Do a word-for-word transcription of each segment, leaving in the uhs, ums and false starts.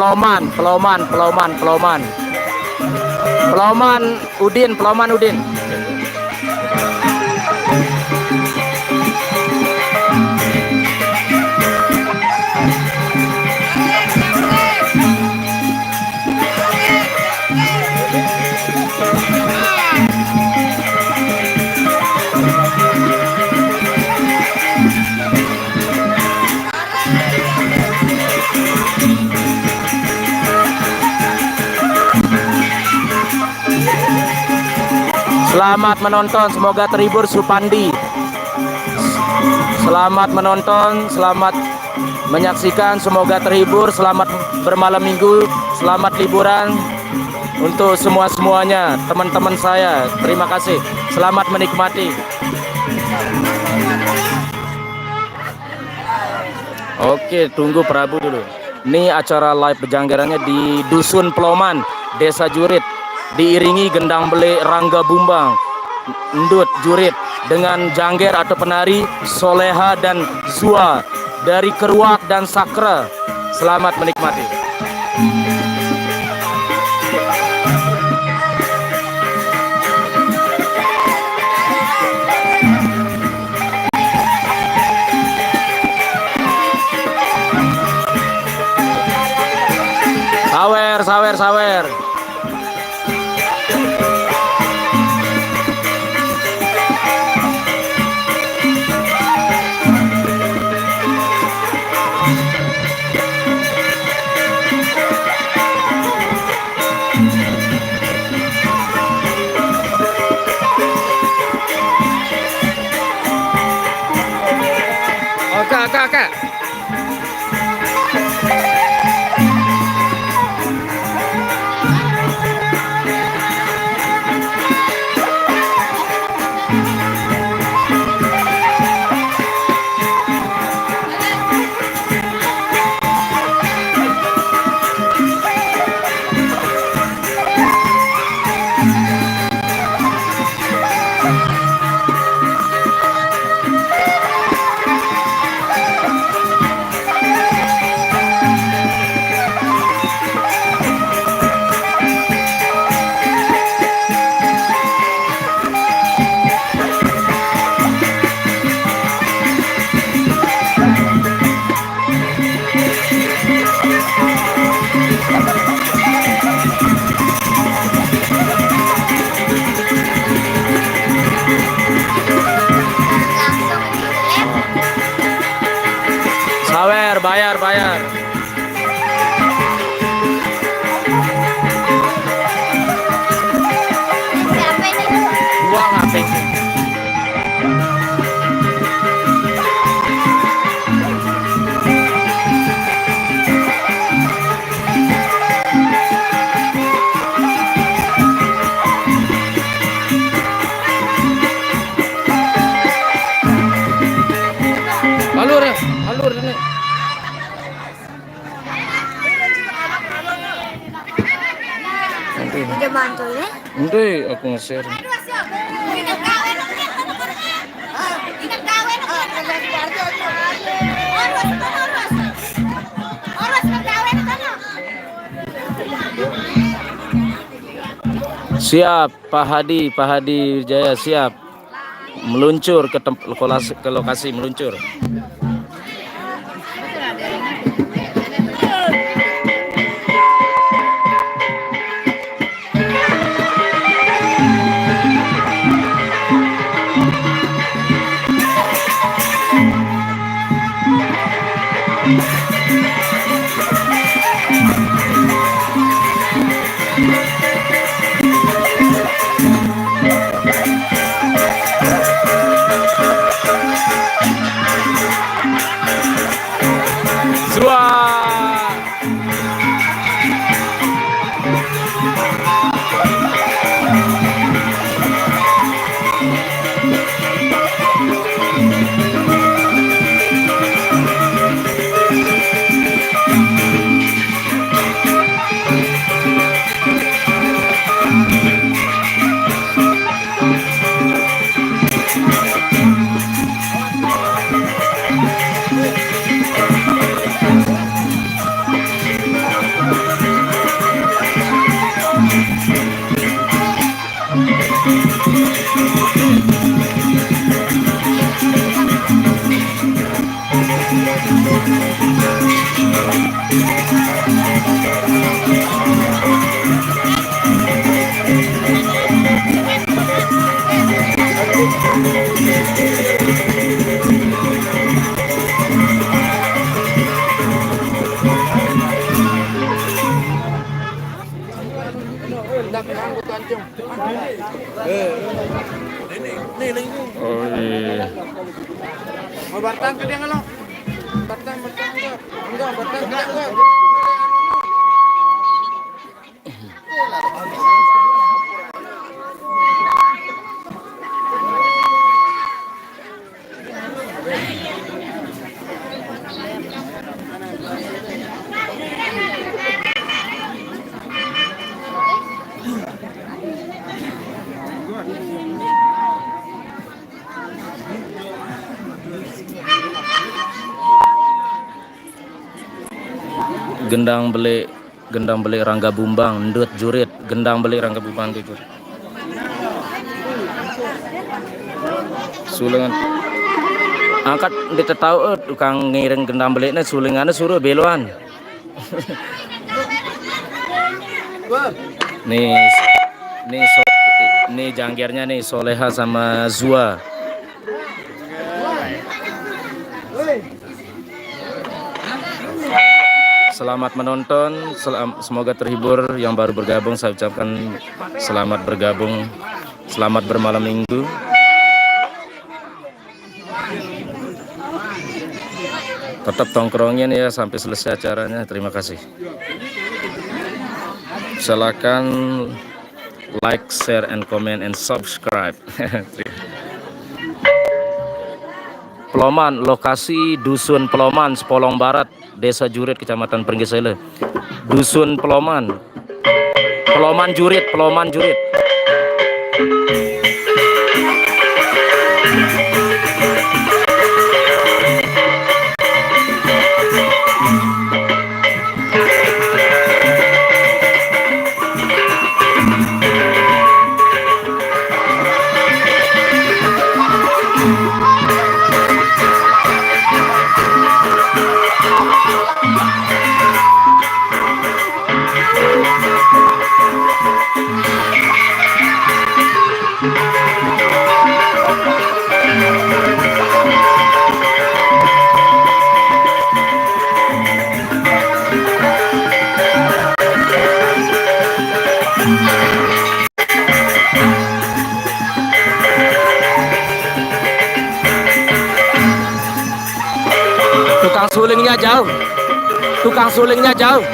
Peloman, Peloman, Peloman, Peloman. Peloman Udin, Peloman Udin. Selamat menonton, semoga terhibur Supandi. Selamat menonton, selamat menyaksikan, semoga terhibur, selamat bermalam minggu, selamat liburan untuk semua-semuanya, teman-teman saya. Terima kasih. Selamat menikmati. Oke, tunggu Prabu dulu. Ini acara live pejanggarannya di Dusun Peloman, Desa Jurit, diiringi gendang bele Rangga Bumbang, Ndut Jurit, dengan jangger atau penari Soleha dan Zua dari Keruak dan Sakra. Selamat menikmati. Sawer, sawer, sawer. Oke, oke, oke. Udah bantu ya. Nanti aku nge-share. Siap, Pak Hadi, Pak Hadi Wijaya siap. Meluncur ke temp-, ke lokasi, ke lokasi meluncur. Zua. Oh, iya. Mau bartang ke dia nggak lo? Bartang, bartang enggak? Enggak, bartang ke dia enggak? Gendang beli, gendang beli Rangga Bumbang, ndut jurit, gendang beli Rangga Bumbang, ndut jurit. Sulingan. Angkat di tetau, eh, tukang ngiring gendang beli ini sulingannya suruh beloan. Nih, nih, so-, nih janggernya nih, Soleha sama Zua. Selamat menonton, selam-, semoga terhibur. Yang baru bergabung, saya ucapkan selamat bergabung, selamat bermalam minggu. Tetap tongkrongin ya sampai selesai acaranya. Terima kasih. Silakan like, share, and comment, and subscribe. Peloman, lokasi Dusun Peloman, Sepolong Barat, Desa Jurit, Kecamatan Pringgesele. Dusun Peloman. Peloman Jurit, Peloman Jurit. Tukang sulingnya jauh. Tukang sulingnya jauh.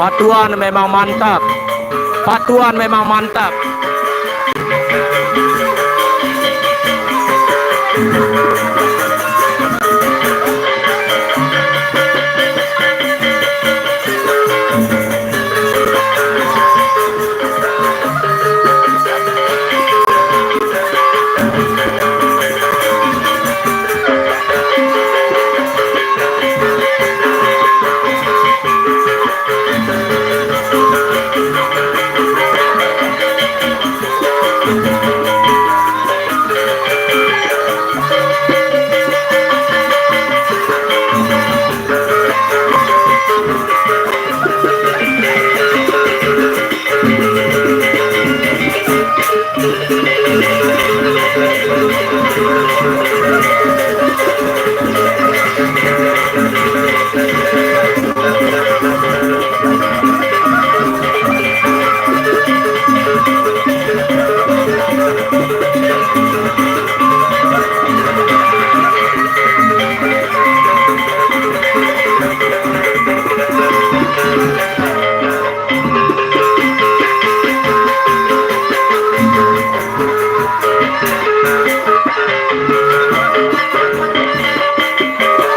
Pak Tuan memang mantap. Pak Tuan memang mantap.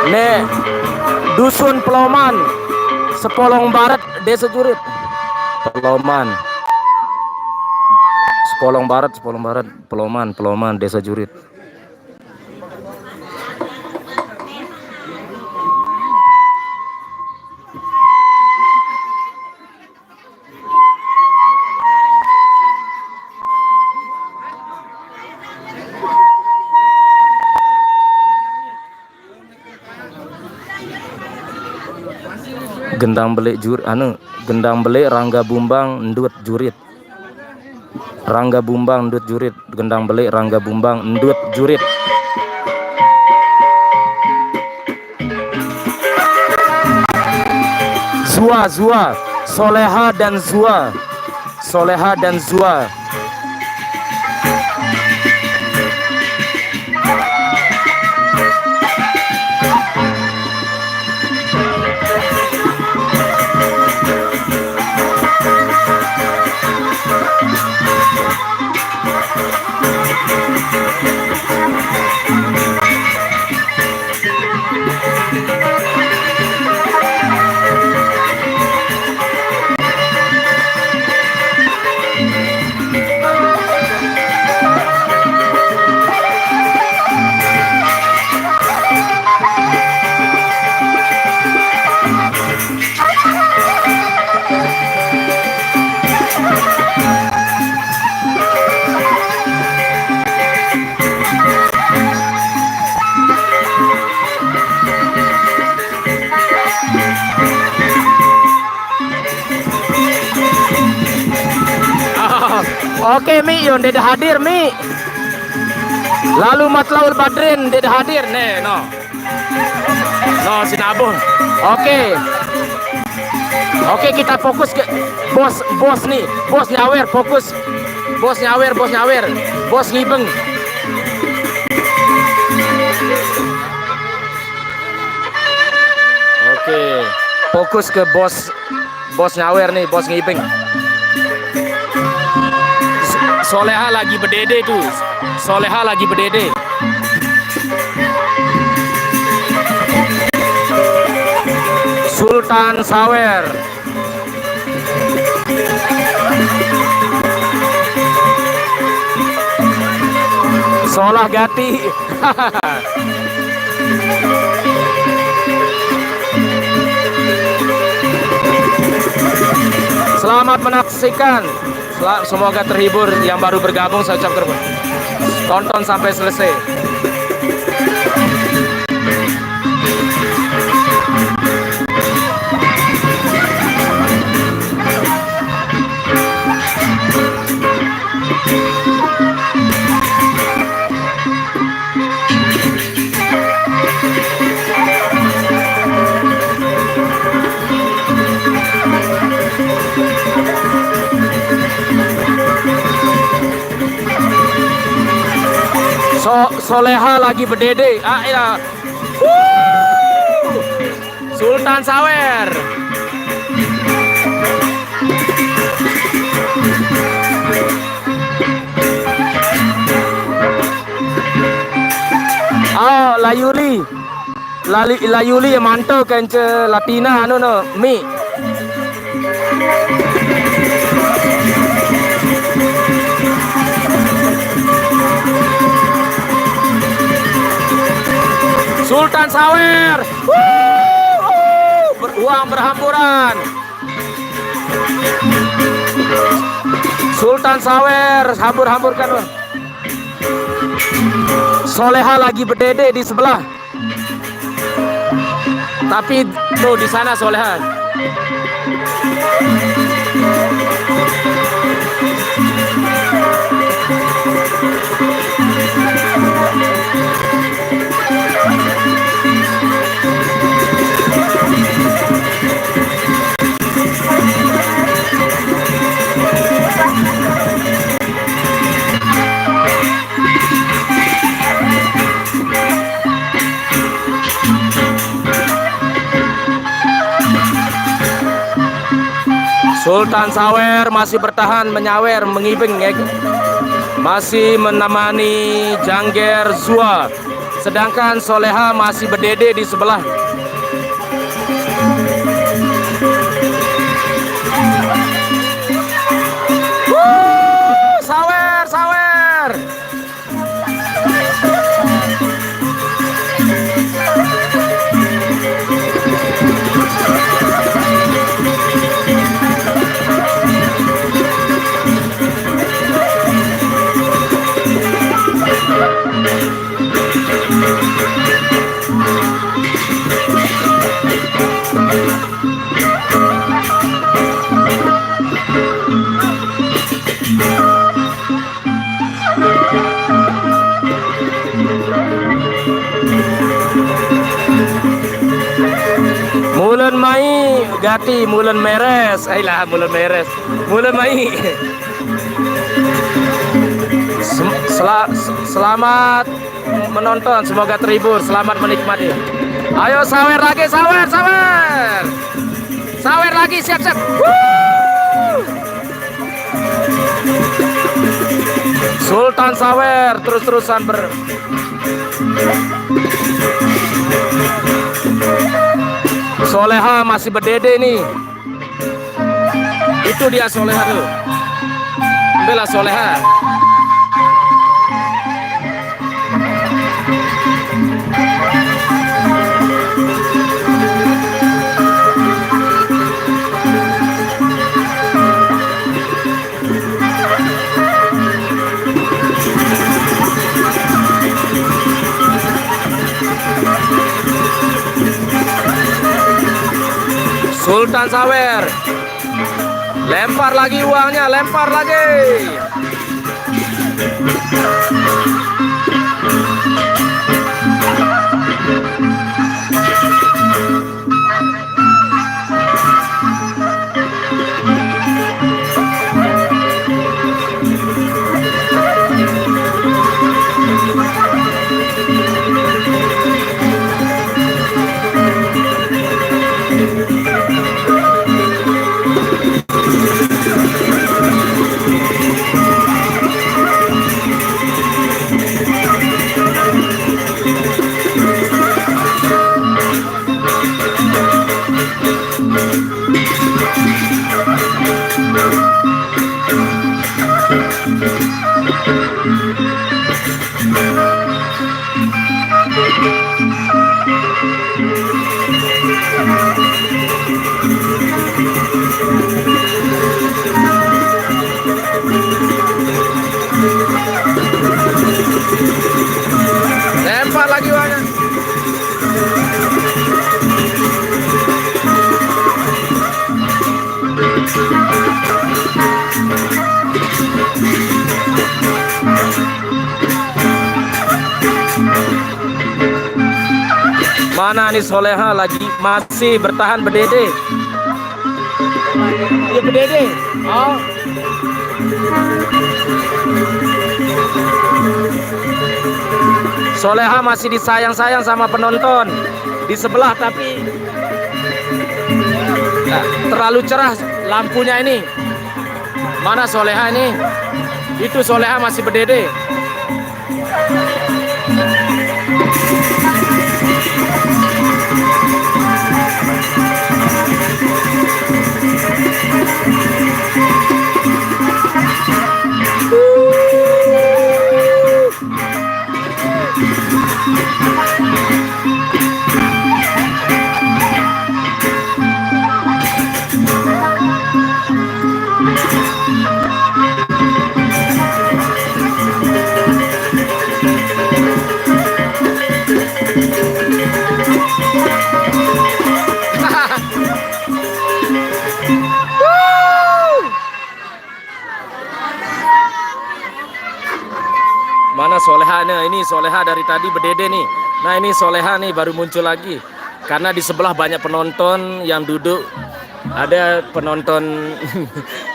Nek, Dusun Peloman, Sepolong Barat, Desa Jurit. Peloman. Sepolong Barat, Sepolong Barat, Peloman, Peloman, Desa Jurit. Gendang belik jur, anu, gendang belik Rangga Bumbang Ndut Jurit. Rangga Bumbang Ndut Jurit, gendang belik Rangga Bumbang Ndut Jurit. Zua, Zua, Soleha dan Zua. Soleha dan Zua. Oke, Mi, yo, ndeq hadir, Mi. Lalu Matlaul Badrin ndeq hadir, nih, no. No, Sinabung. Oke. Oke, kita fokus ke bos, bos nih. Bos nyawer, fokus. Bos nyawer, bos nyawer. Bos ngibeng. Oke. Fokus ke bos, bos nyawer nih, bos ngibing. Soleha lagi bedede tuh. Soleha lagi bedede. Sultan Sawer. Solah gati. Selamat menyaksikan. Sela- Semoga terhibur yang baru bergabung, saya ucapkan tonton sampai selesai. So, Soleha lagi bedede. Ah, ya. Wuh! Sultan Sawer. Oh, Layuli. Lali, Layuli yang mantu kence Latina anu no, mi. Sultan Sawer. Wuh, wuh, ber-, uang berhamburan. Sultan Sawer, hambur-hamburkan, Bang. Soleha lagi bedede di sebelah. Tapi tuh di sana Soleha. Sultan Sawer masih bertahan menyawer, mengibing, ya. Masih menemani Jangger Zua. Sedangkan Soleha masih bedede di sebelah. Wuh, sawer, sawer. Mulen mai gati, mulen meres. Ailah, mulen meres. Mulen mai. Sem-, sela-, selamat menonton, semoga terhibur, selamat menikmati. Ayo sawer lagi, sawer, sawer. Sawer lagi, siap, siap. Wuh. Sultan Sawer terus-terusan ber-, Soleha masih bedede nih. Itu dia Soleha tuh. Ambillah Soleha. Sultan Sawer. Lempar lagi uangnya, lempar lagi. Lempar lagi, Wan. Mana nih Soleha lagi masih bertahan bedede. Ya bedede. Oh. Soleha masih disayang-sayang sama penonton di sebelah, tapi nah, terlalu cerah lampunya ini. Mana Soleha ini? Itu Soleha masih bedede. Mana Soleha? Nah, ini Soleha dari tadi bedede nih. Nah, ini Soleha nih baru muncul lagi. Karena di sebelah banyak penonton yang duduk. Ada penonton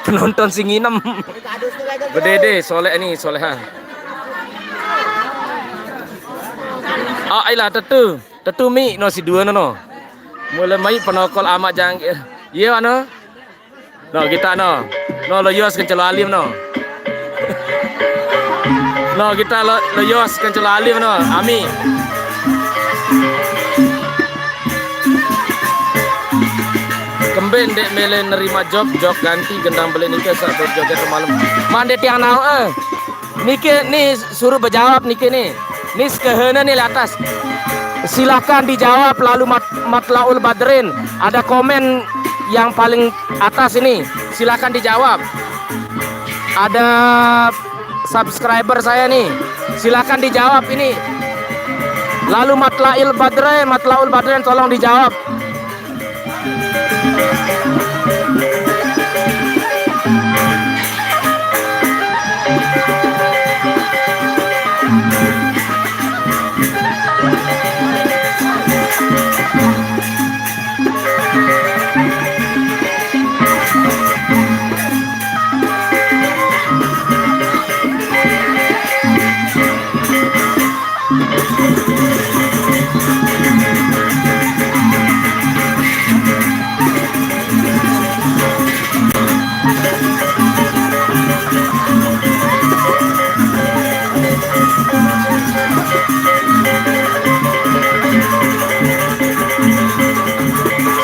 penonton sing nginem. Bedede, Soleh ini, Soleha. Oh, ayolah tetu. Tetu mi no si dua no. Mulai mai penokol amak jang. Iya ano. No, kita no. No, lo yos kencelo alim no. No, kita lo, lo yos kencelo alim no. Ami. Kembe ndek mele nerima job, job ganti gendang beli nike saat joget malam. Mande tiang nau eh. Nike nih suruh berjawab nike nih. Nih sekehene nih atas. Silahkan dijawab lalu Mat Matlaul Badrin. Ada komen yang paling atas ini. Silahkan dijawab. Ada subscriber saya nih. Silahkan dijawab ini. Lalu Matlail Badre, Matlaul Badre tolong dijawab.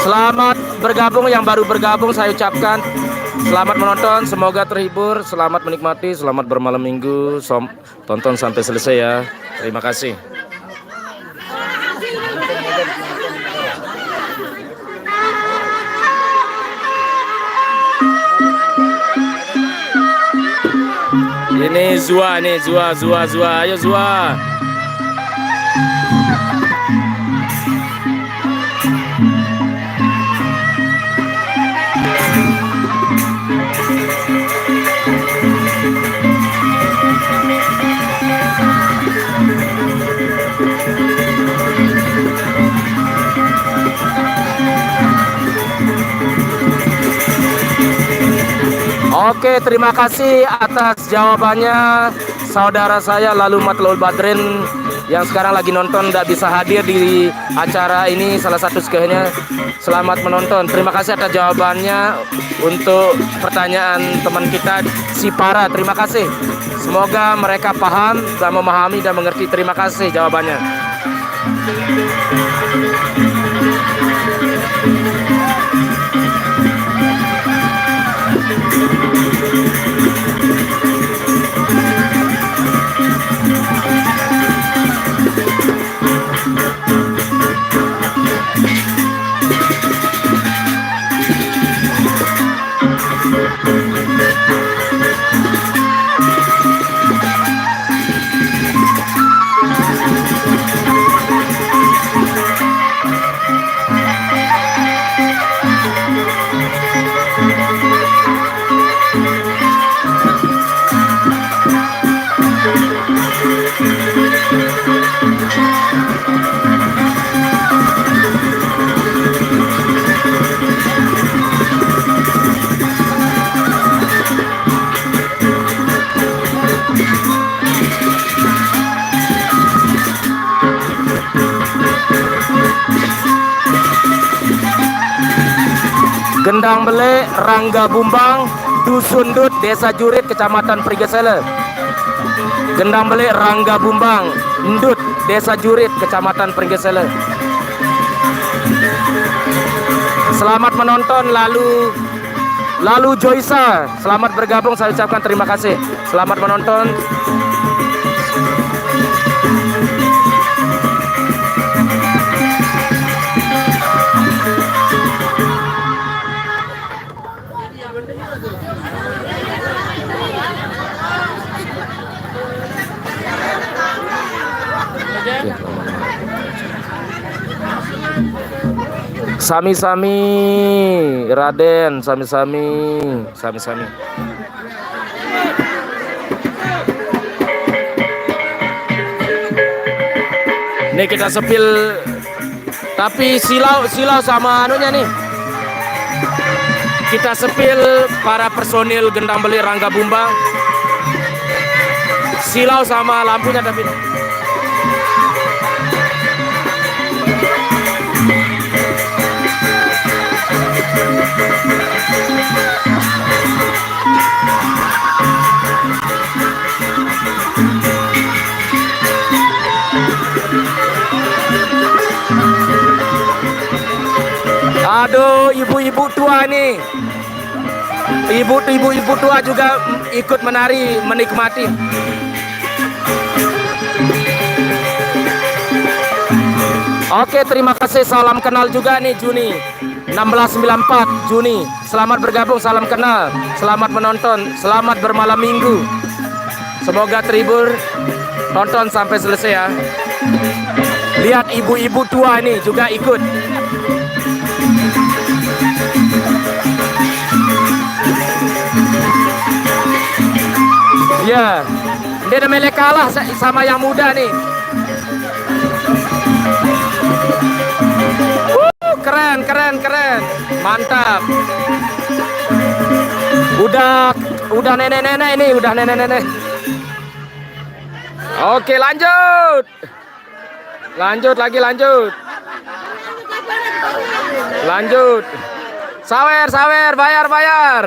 Selamat bergabung yang baru bergabung, saya ucapkan selamat menonton, semoga terhibur, selamat menikmati, selamat bermalam minggu, som- tonton sampai selesai ya. Terima kasih. Ini Zua nih, Zua, Zua, Zua, ayo Zua. Oke, terima kasih atas jawabannya saudara saya Lalu Matlaul Badrin yang sekarang lagi nonton, tidak bisa hadir di acara ini, salah satu sekehnya. Selamat menonton. Terima kasih atas jawabannya untuk pertanyaan teman kita si Para. Terima kasih. Semoga mereka paham dan memahami dan mengerti. Terima kasih jawabannya. Gendang Belik, Rangga Bumbang, Dusun Ndut, Desa Jurit, Kecamatan Pringgesele. Gendang Belik, Rangga Bumbang, Ndut, Desa Jurit, Kecamatan Pringgesele. Selamat menonton. Lalu, lalu Joysa, selamat bergabung, saya ucapkan terima kasih. Selamat menonton. Sami-sami, Raden, sami-sami, sami-sami. Ini kita sepil, tapi silau, silau sama anunya nih. Kita sepil para personil Gendang Belik, Rangga Bumbang. Silau sama lampunya tapi. Aduh, ibu-ibu tua nih. Ibu, ibu-ibu tua juga ikut menari, menikmati. Oke, terima kasih. Salam kenal juga nih, Juni. Enam belas sembilan empat Juni. Selamat bergabung, salam kenal. Selamat menonton, selamat bermalam minggu. Semoga terhibur, tonton sampai selesai ya. Lihat ibu-ibu tua ini juga ikut. Ya, dia udah melek kalah sa- sama yang muda nih. Wuh, keren, keren, keren. Mantap. Udah, udah nenek-nenek ini, udah nenek-nenek. Oke, lanjut. Lanjut lagi, lanjut. Lanjut. Sawer, sawer, bayar, bayar.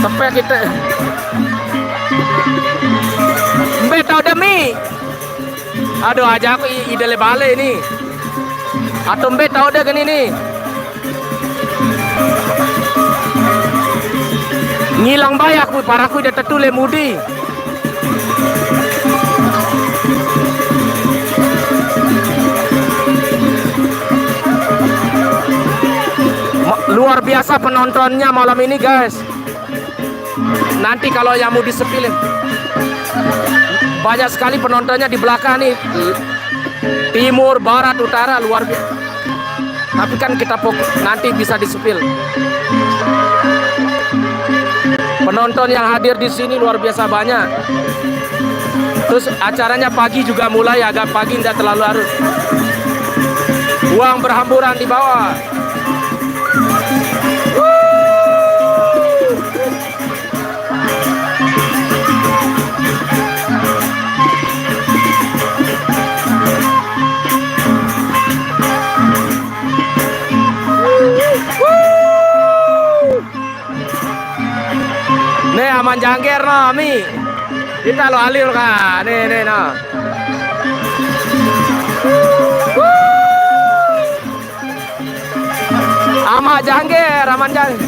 Tepek kita. Mbe tau demi. Aduh, aja aku i- ide le bale ini. Atau mbe tau deh gini nih. Ngilang bae aku, paraku ide tetu le mudi. Ma- luar biasa penontonnya malam ini, guys. Nanti kalau yang mau disepilin, banyak sekali penontonnya di belakang nih. Timur, barat, utara, luar biasa. Tapi kan kita fokus nanti bisa disepil. Penonton yang hadir di sini luar biasa banyak. Terus acaranya pagi juga mulai agak pagi, tidak terlalu larut. Uang berhamburan di bawah. Nih, aman jangger no, Mi. Kita lo alir ka. Nih, nih no. Amak jangger, aman jangger.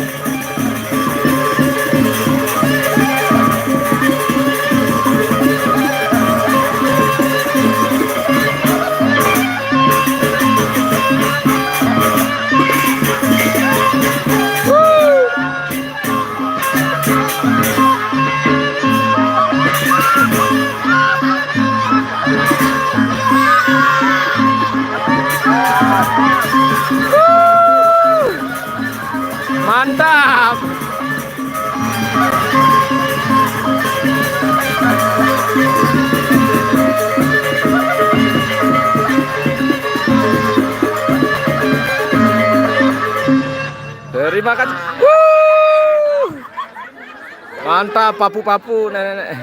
Mantap. Terima kasih. Wuh. Mantap, papu-papu, nenek.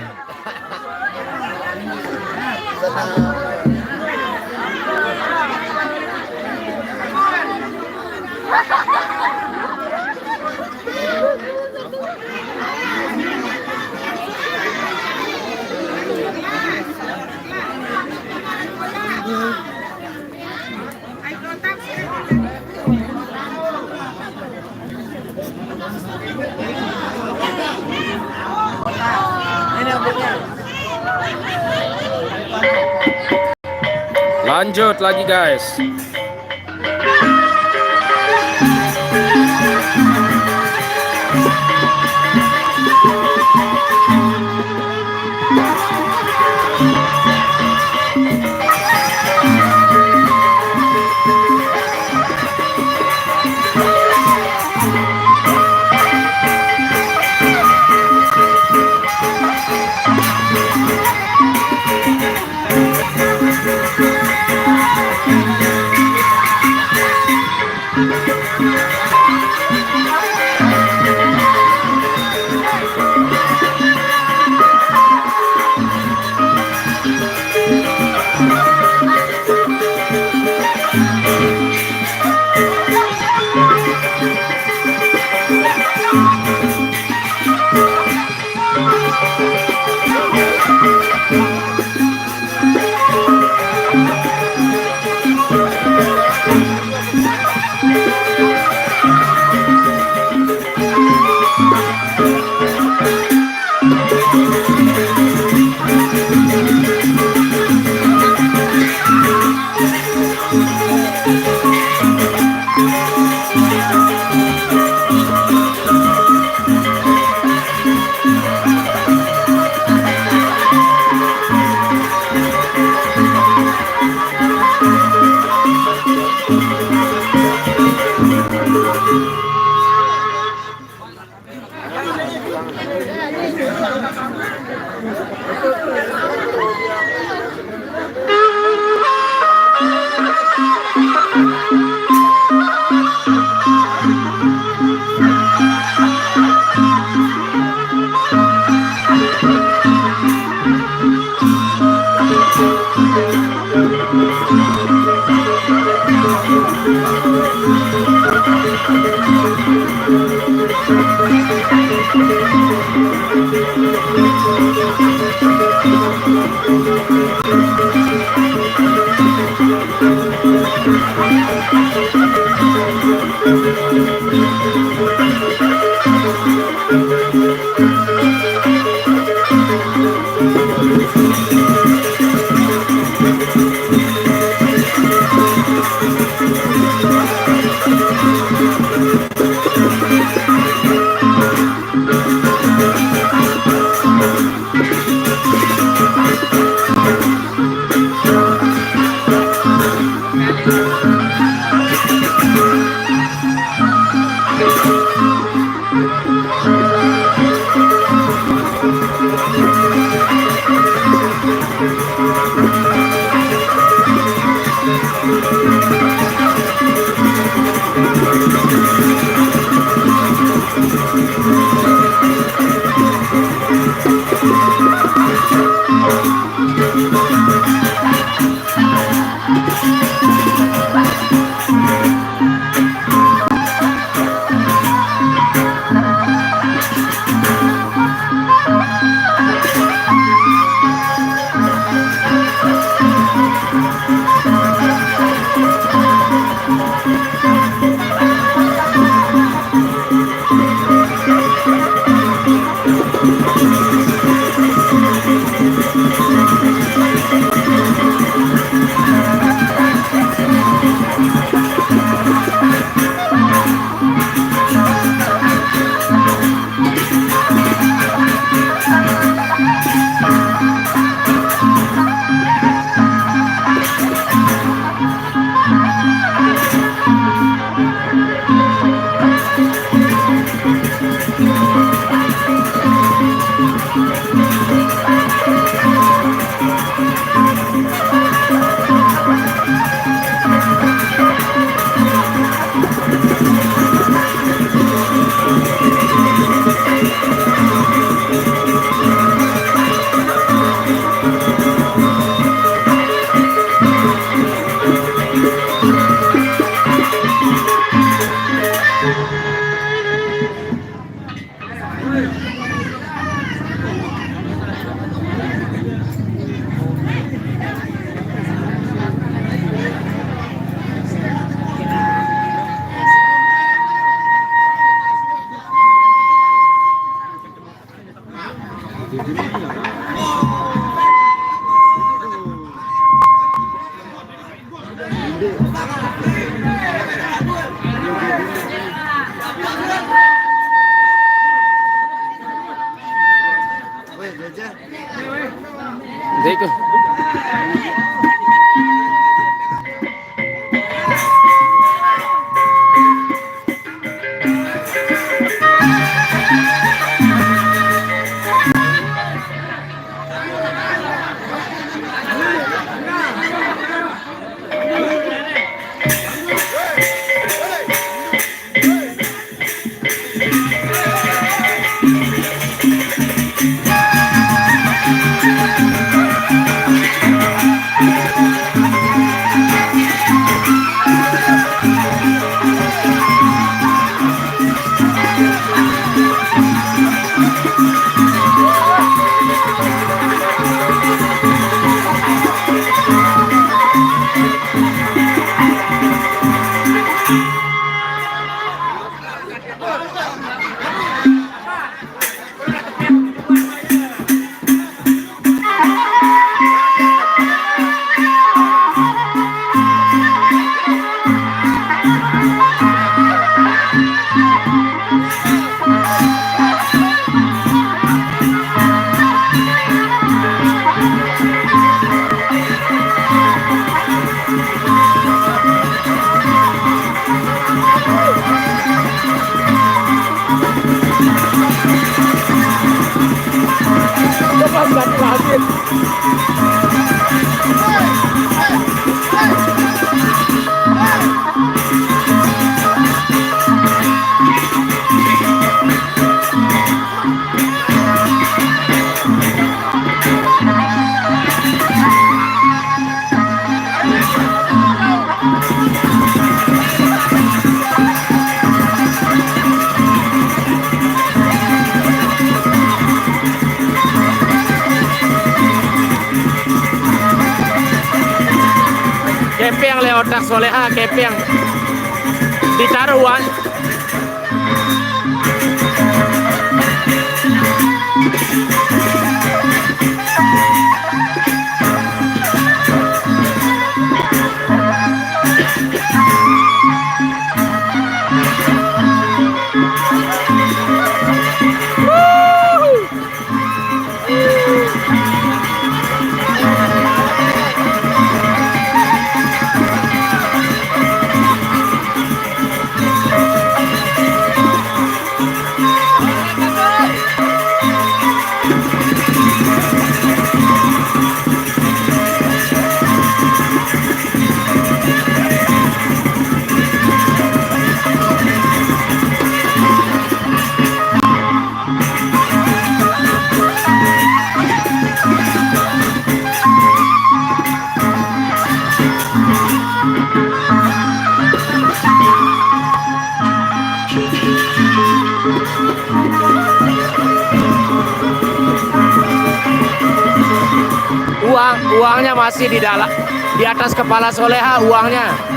Lanjut lagi, guys. Kepeng le otak soleha, kepeng. Ditaruh uang. Uang, uangnya masih di dalam, di atas kepala Soleha uangnya.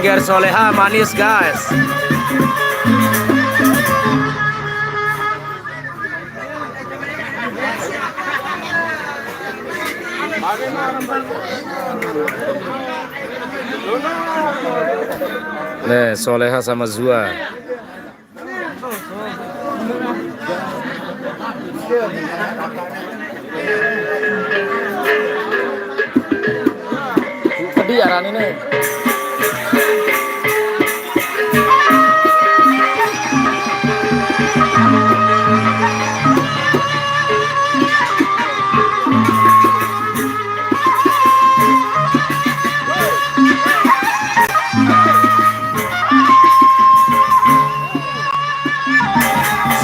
Angger Soleha manis, guys. Nih, Soleha sama Zua. Sedih ya Rani nih.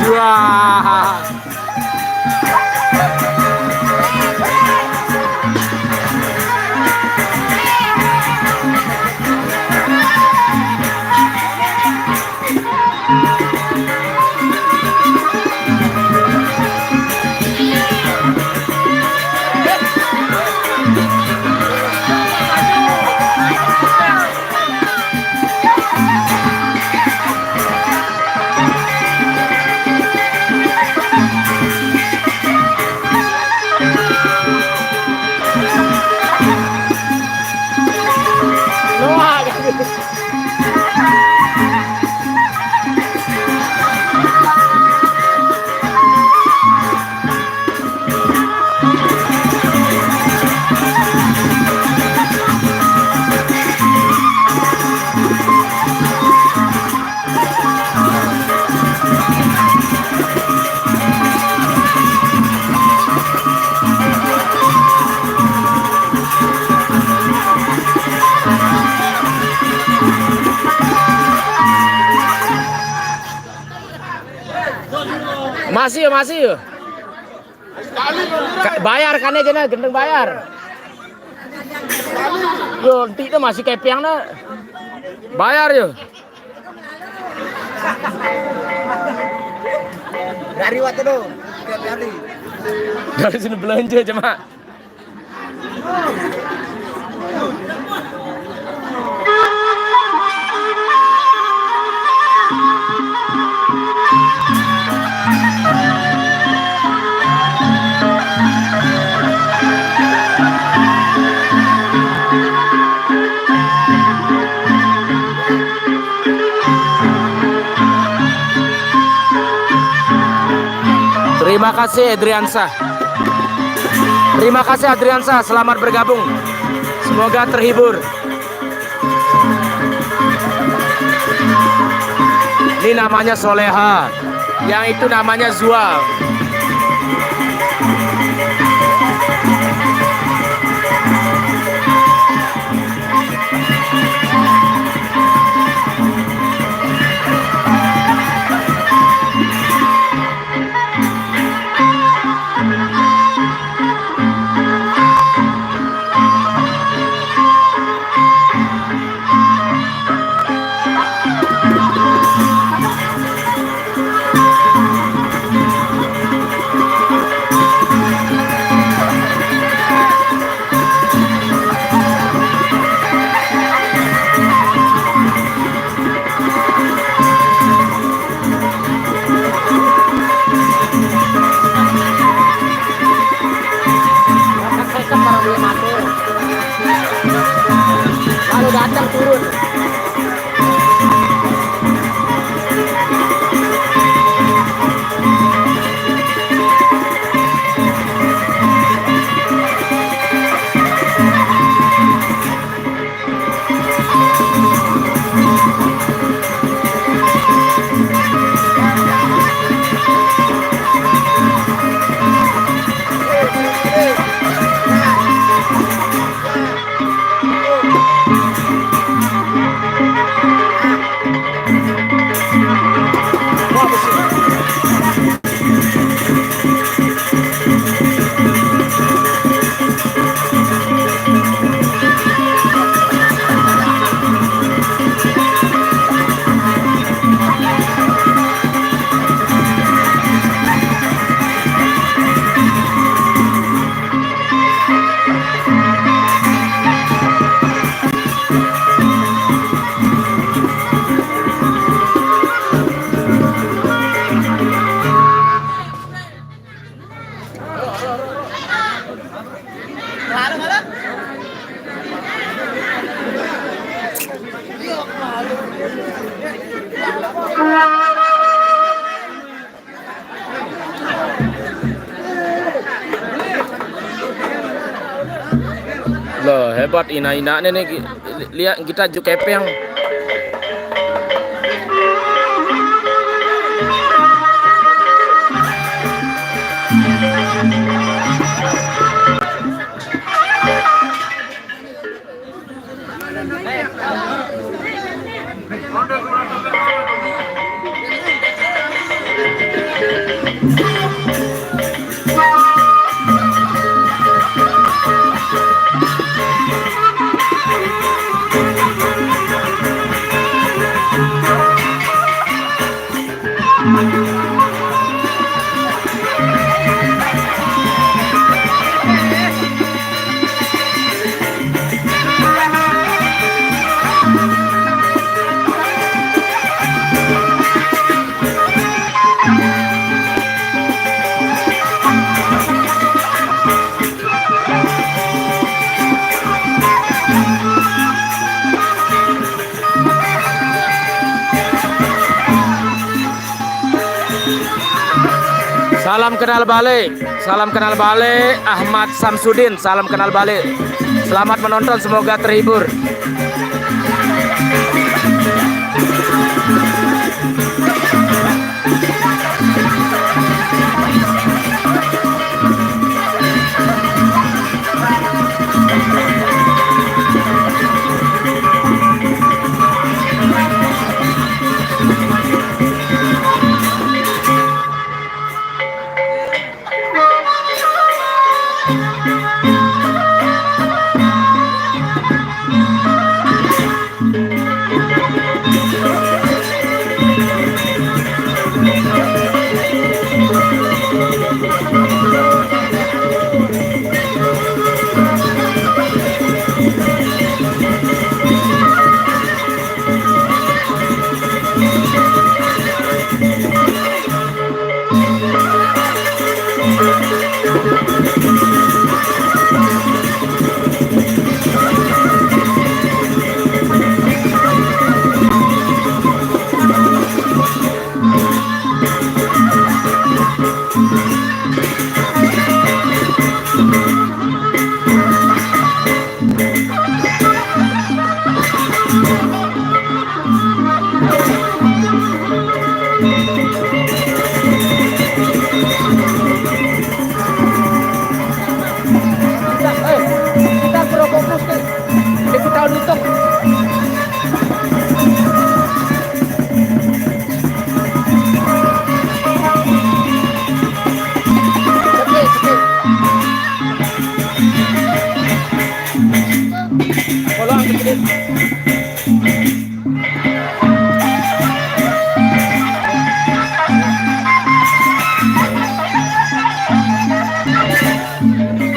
Wah. Masih ya, masih ya. Ka-, bayar kan ya, gendeng bayar. Yo, nanti itu masih kepeng na. Bayar yo. Dari waktu dong, tiap hari. Dari sini belanja cuma. Terima kasih Adriansa. Terima kasih Adriansa, selamat bergabung. Semoga terhibur. Ini namanya Soleha. Yang itu namanya Zual. Makan second baru boleh matur. Lalu datang turun. Oh, hebat ina-ina nih, nih, gi-, li-, lihat kita juk kepeng. Salam kenal balik, salam kenal balik Ahmad Samsudin, salam kenal balik. Selamat menonton, semoga terhibur.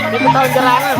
Ini ketahuan jalanan.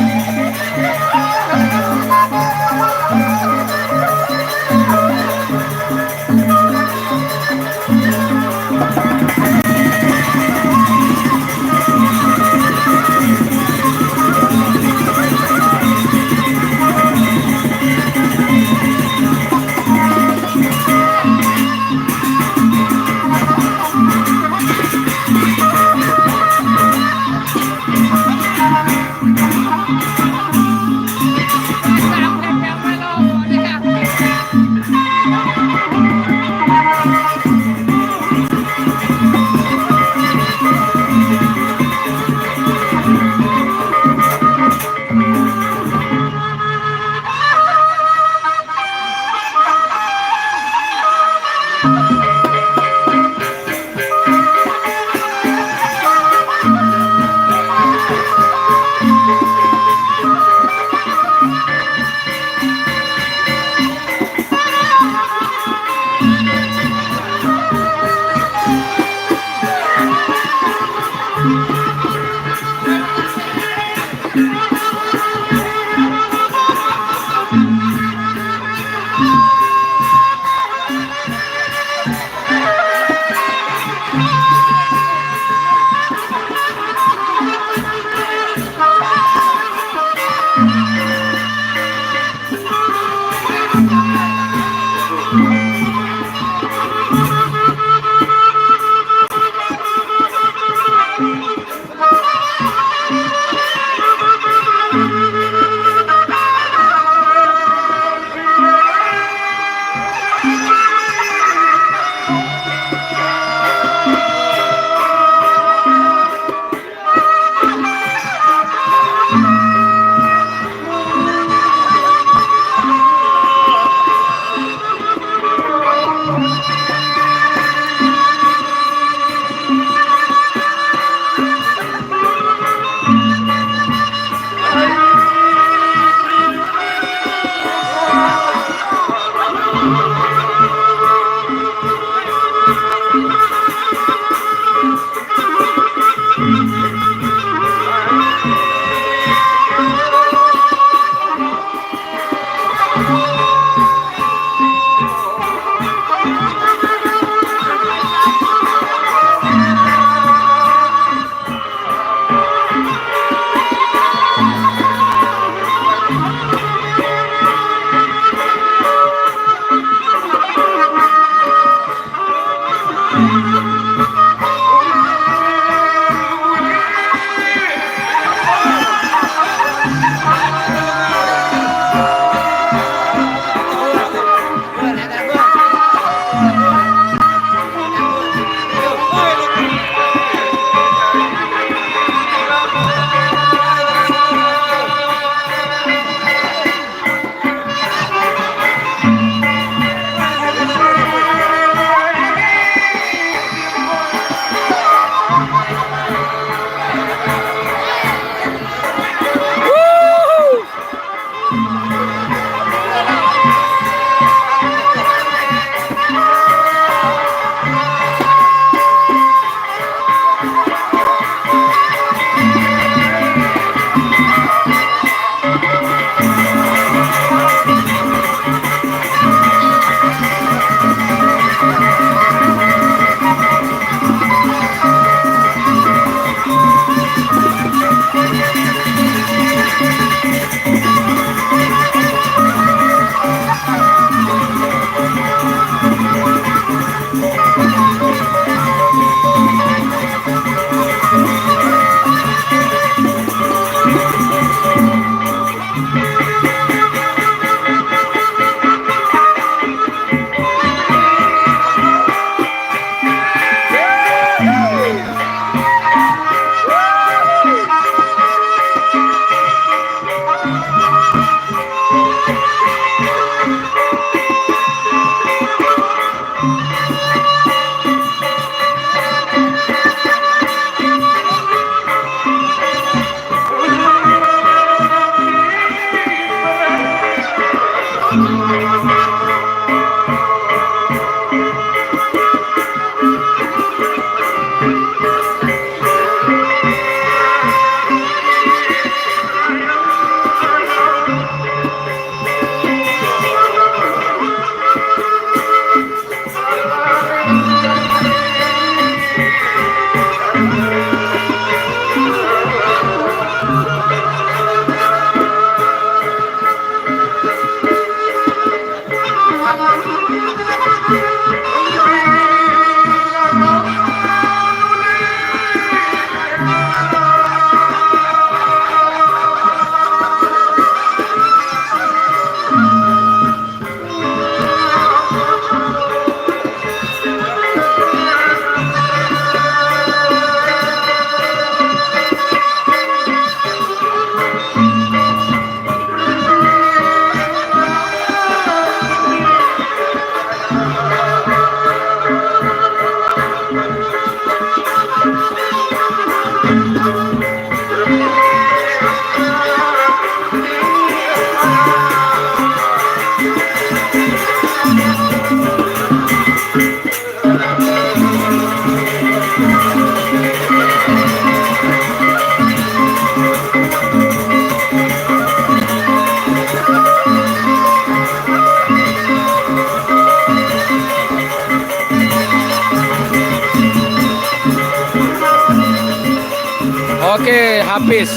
Oke, Hafiz.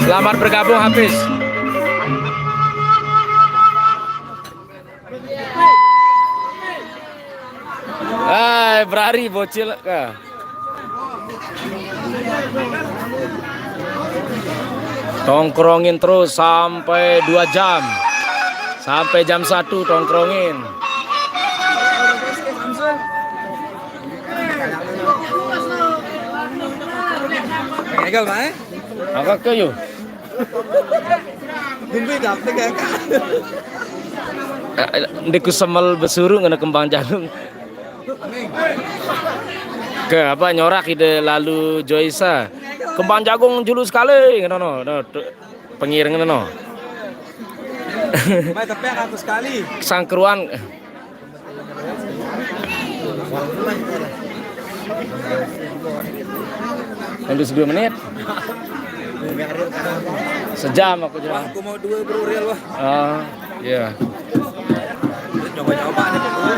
Selamat bergabung, Hafiz. Hai, berari bocil. Ah. Tongkrongin terus sampai dua jam. Sampai jam satu tongkrongin. Gagal, Mai. Maka ke yuk. Tunggu, dapet ya, Kak. Eh, eh, ndeku semel besuru ngena kembang jagung. Ke apa nyorak ide lalu Joysa. Kembang jagung julu sekali ngono no. No, tu, pengiring ngono no. Mai tepek aku sekali. Sangkruan. Tunggu dua menit. Sejam aku jalan. Aku mau dua, Bro, real, wah. Ah, iya. Coba-coba nih, Bro.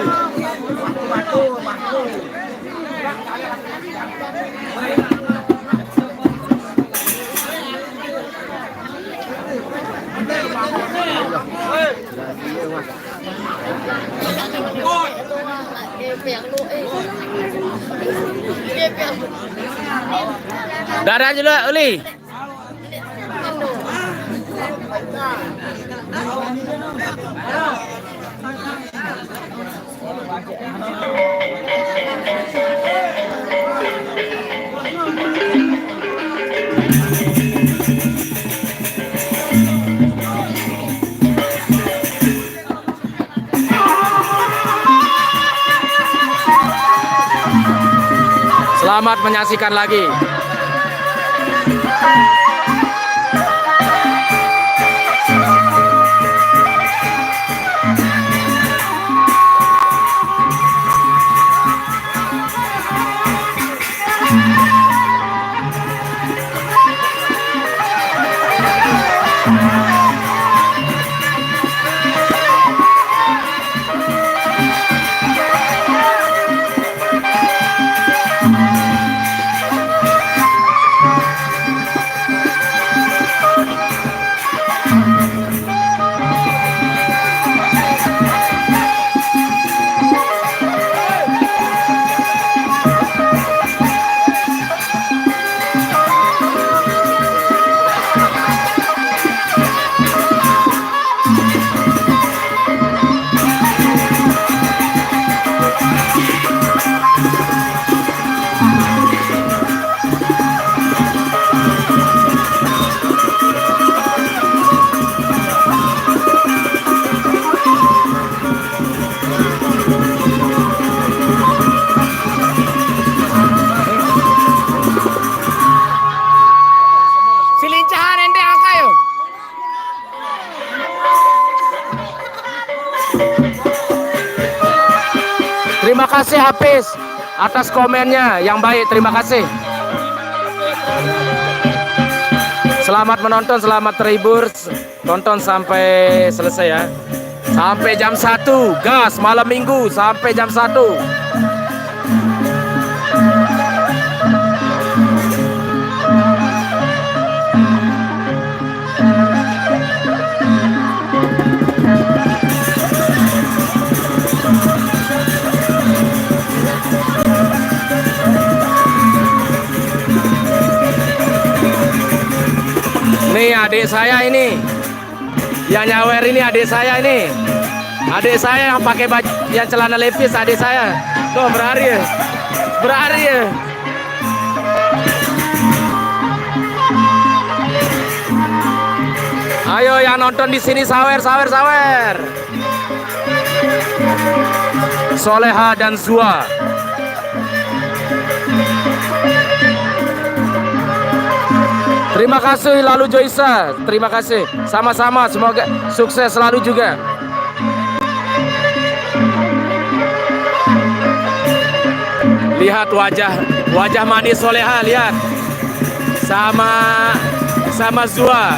Dadah dulu, Uli. Selamat menyaksikan lagi. Terima kasih Hafiz atas komennya yang baik. Terima kasih. Selamat menonton, selamat terhibur. Tonton sampai selesai ya. Sampai jam satu, gas malam minggu sampai jam satu. Nih adik saya ini. Yang nyawer ini adik saya ini. Adik saya yang pakai baju, yang celana levis, adik saya. Tuh, berlari ya. Berlari ya. Ayo yang nonton di sini sawer, sawer, sawer. Soleha dan Zua. Terima kasih Lalu Joisa. Terima kasih. Sama-sama. Semoga sukses selalu juga. Lihat wajah wajah manis Soleha, lihat. Sama sama Zua.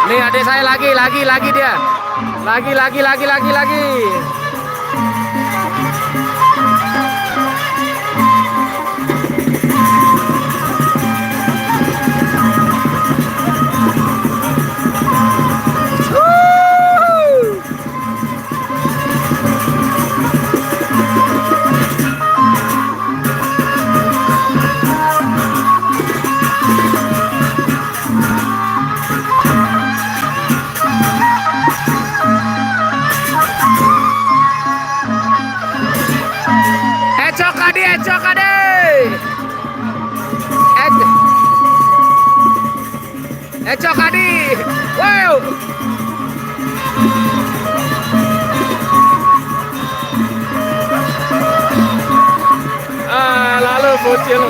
Nih adik saya lagi, lagi, lagi dia. Lagi, lagi, lagi, lagi, lagi. Ecok Adi, Ecok Adi. Ec- Ecok Adi. Wow. Ah, lalu bocil.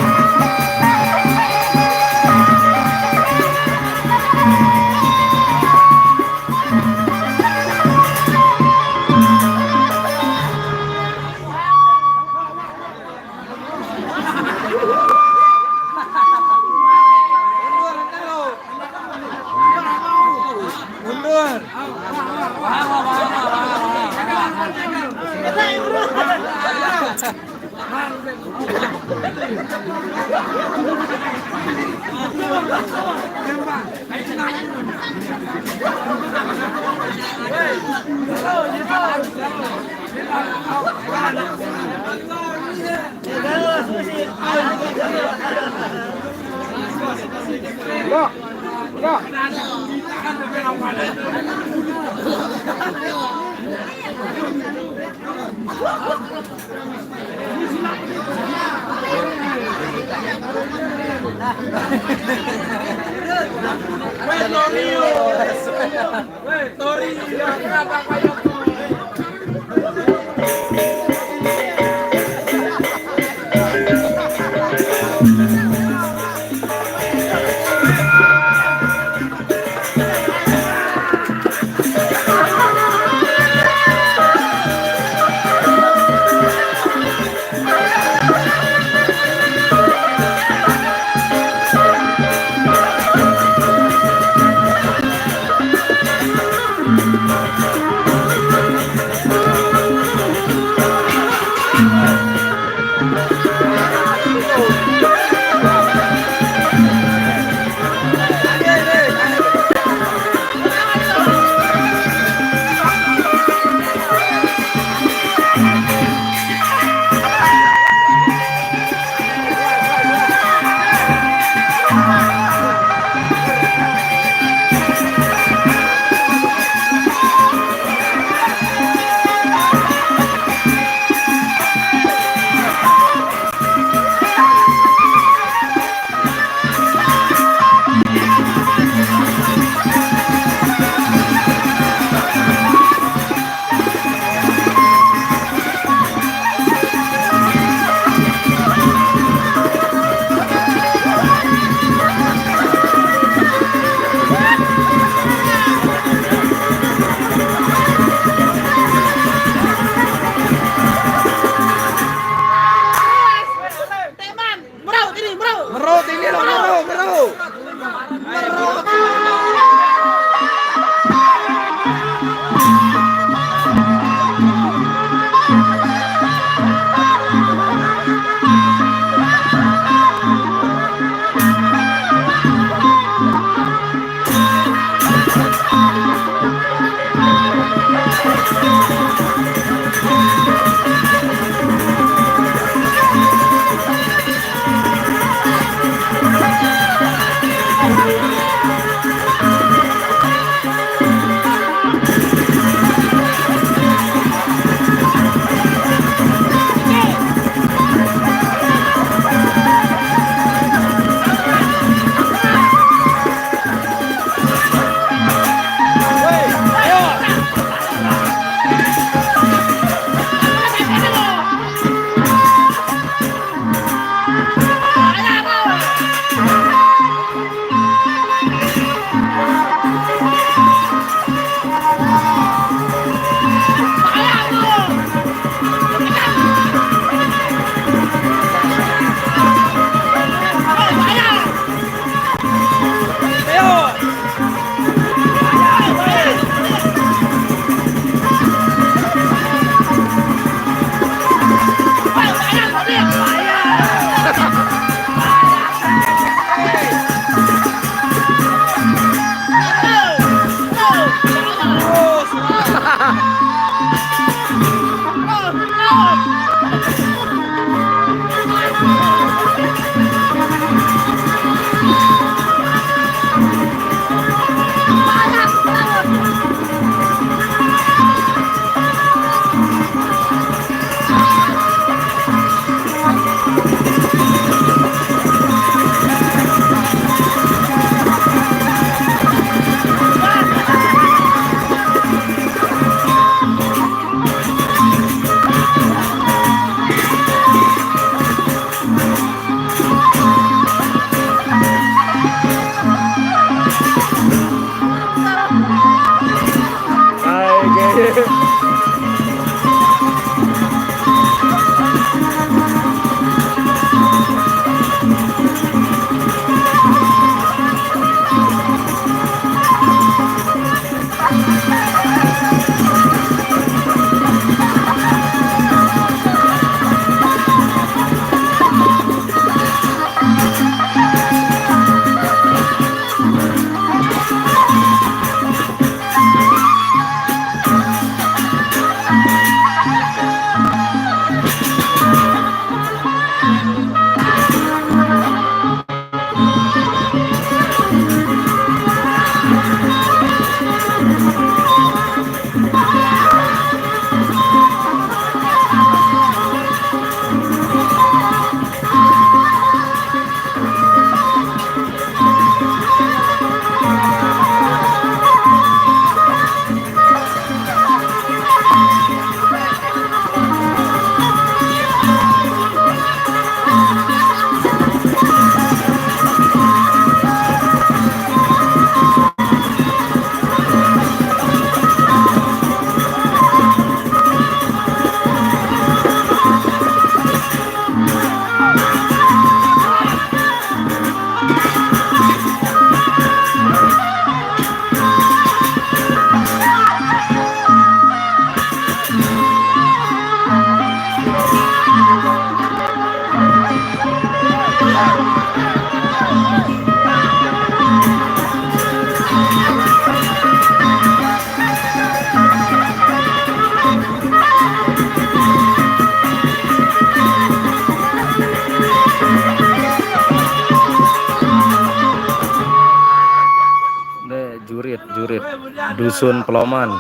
Dusun Peloman,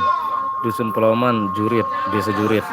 Dusun Peloman, Jurit, Desa Jurit.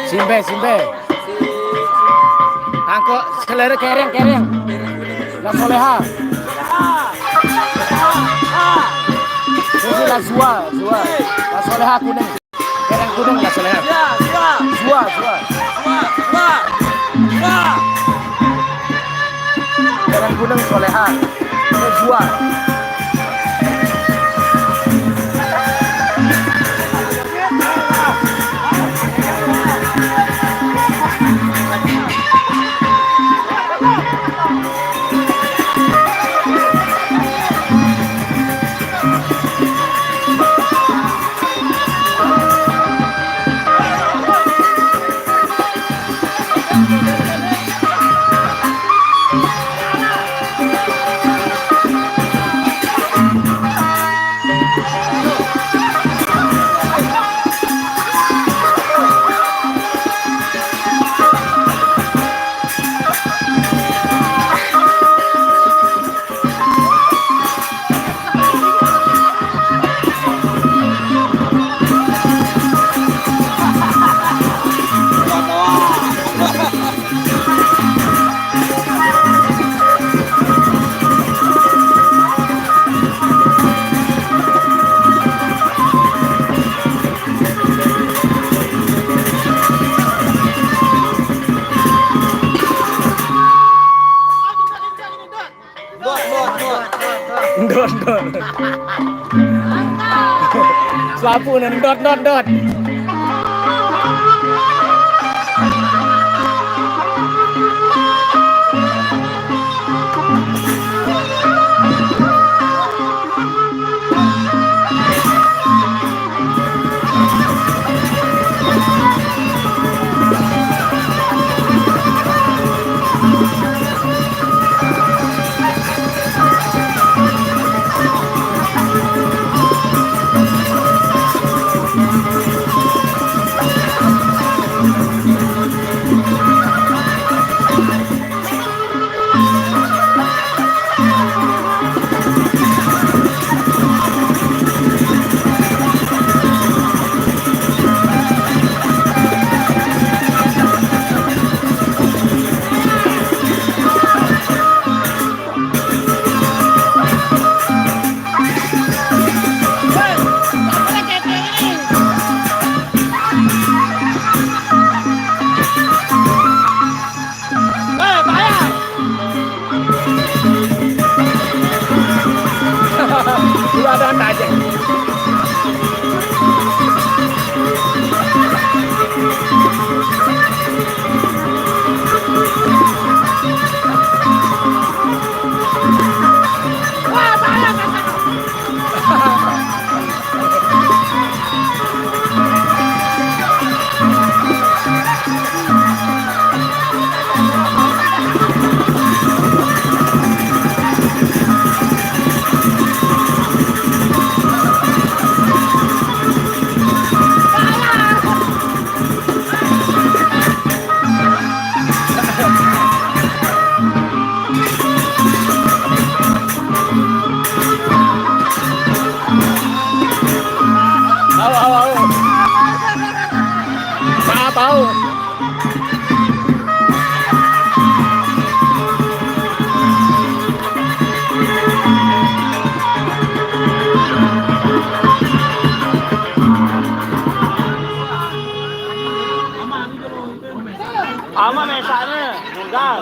Simbe, simbe. Tangkok selera kereng, kereng. La Soleha. Ini La Zua, Zua. La Soleha kuning. Kereng kuning La Soleha. Zua, Zua. Kereng kuning Soleha. Ini Zua. Ndot, ndot. Suapu nih, ndot, ndot, ndot. Halo, halo, halo. Saya tahu. Ama mesaknya, munggah.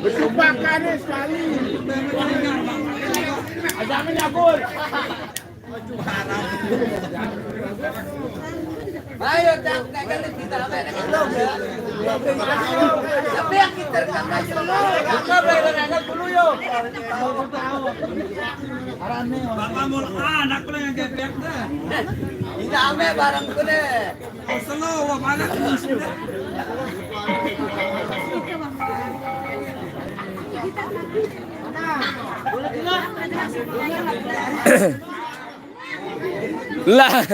Betul pakai nih sekali. Jangan nyabul. Ayo, tak, tak, tak, kita, apa, tak, kita, ya. Tapi yang kita rekam aja dulu. Kita bayar anak dulu, yuk. Bapak mau anak, aku yang gepek dah. Kita ame bareng tuh deh. Oh, selo, wah, mana tuh? Lah.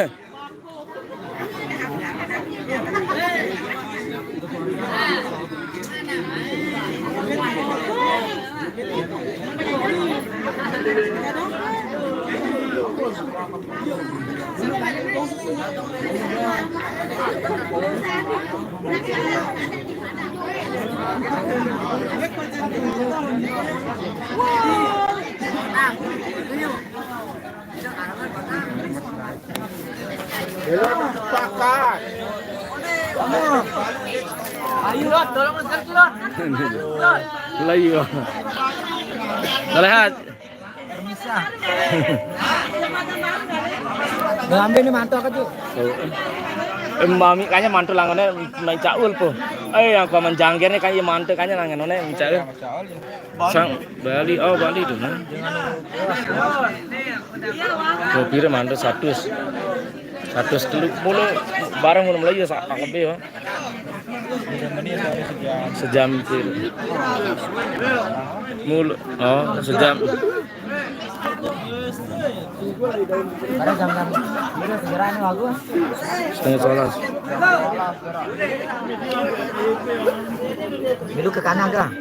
Pakai. Ayo, Ron, tolong lagi, Ron. Lah, iya. Lah, lihat. Udah ambil nih mantu aku tuh. Oh. Eh, mami kayaknya mantu langannya main caul po. Eh, yang paman janggernya kayaknya mantu kayaknya langannya main caul. Sang Bali, oh, Bali itu, nah. Kopi mantu satu. Satu teluk mulu barang mulu Melayu sak lebih, oh. Sejam itu. Mulu, oh, sejam. Ada jam enam. Ini segera nih, bagus. Setengah sebelas. Duduk ke kanan, Kang.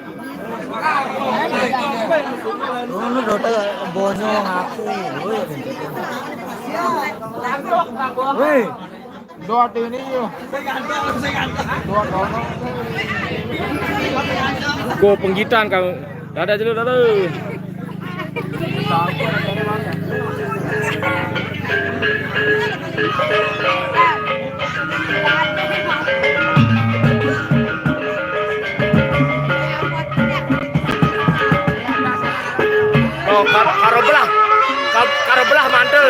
Lu, lu dote bonyong aku. Woi. Woi. Doa ini, yo. Doa, doa. Go penggitan kau. Dadah dulu, dadah. Oh, kar-, karo belah. Kar-, karo belah mantel.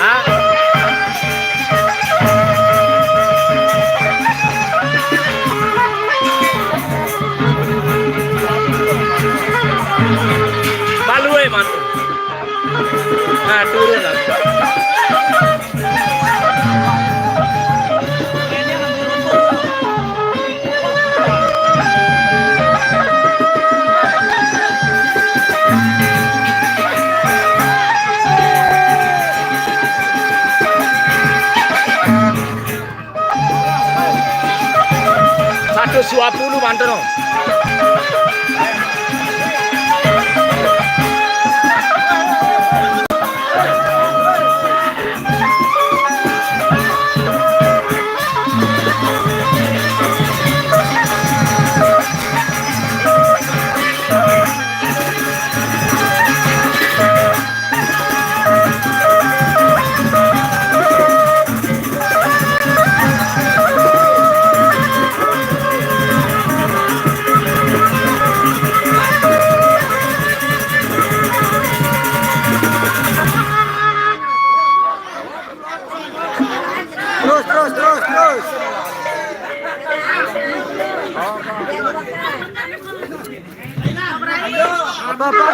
Hah? Balue mantel. Nah, turun lah. Satu dua puluh mantel. Terus, terus, terus, terus. Apa, apa?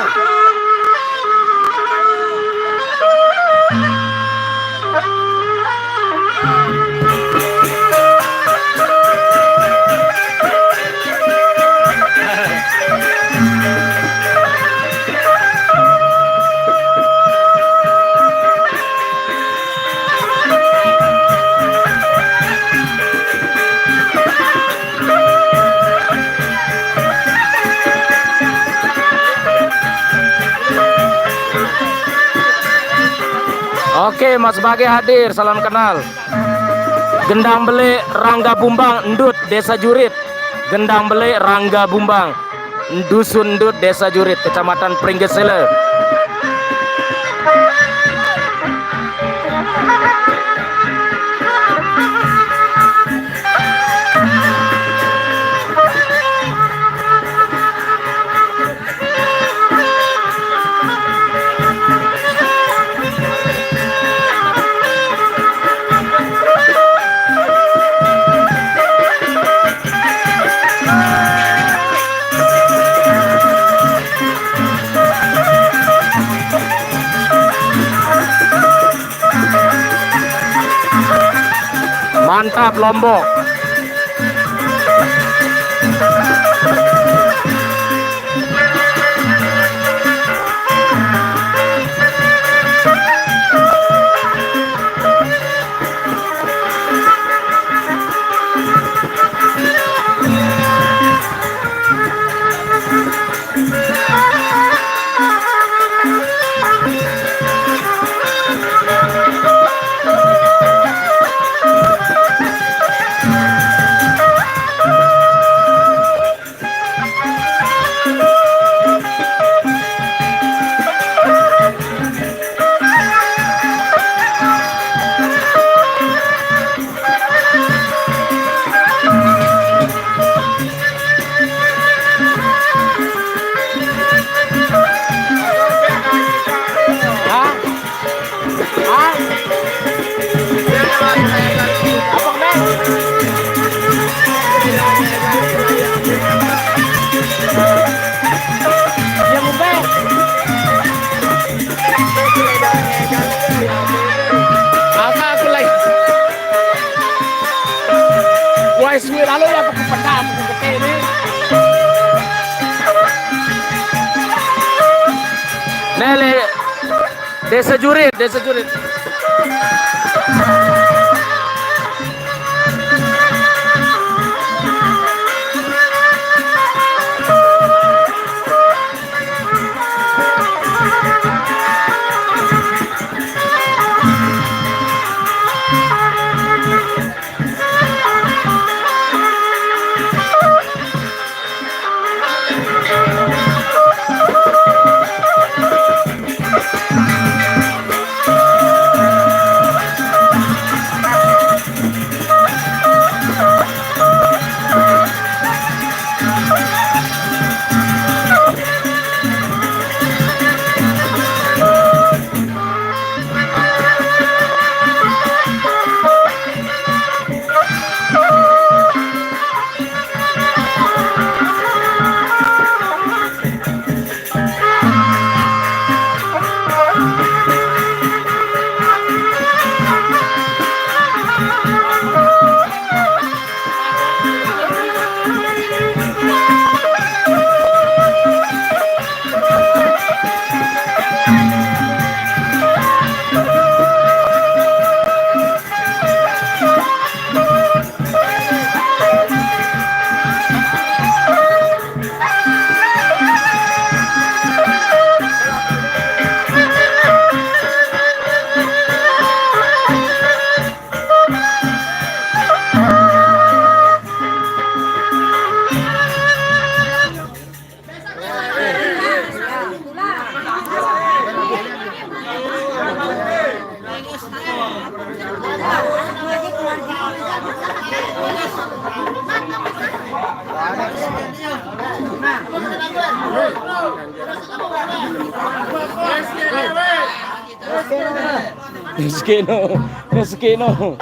Oke, Mas Bage hadir, salam kenal. Gendang Bele Rangga Bumbang, Endut, Desa Jurit. Gendang Bele Rangga Bumbang, Dusun Endut, Desa Jurit, Kecamatan Pringgesele. Mantap, Lombok. Hah? Hah? Apa, Bang? Yang Ubay. Angka aku lagi. Wah, suwe lalu ya, aku pendam, aku gede ini. Nele, Desa Jurit, Desa Jurit. Rezeki no, rezeki no.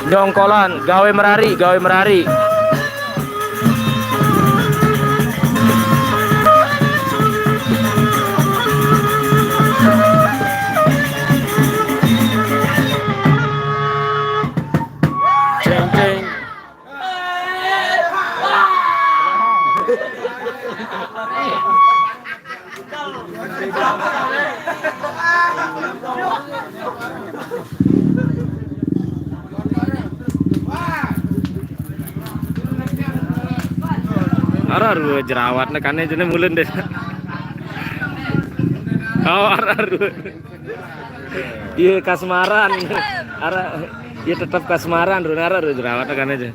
Jongkolan, gawe merari, gawe merari. Ceng, ceng. Ara rue jerawatne kane jene mulen deh. Oh, ara rue. Iya, kasmaran. Ara, iya, tetep kasmaran, rue ara rue jerawatne kane je.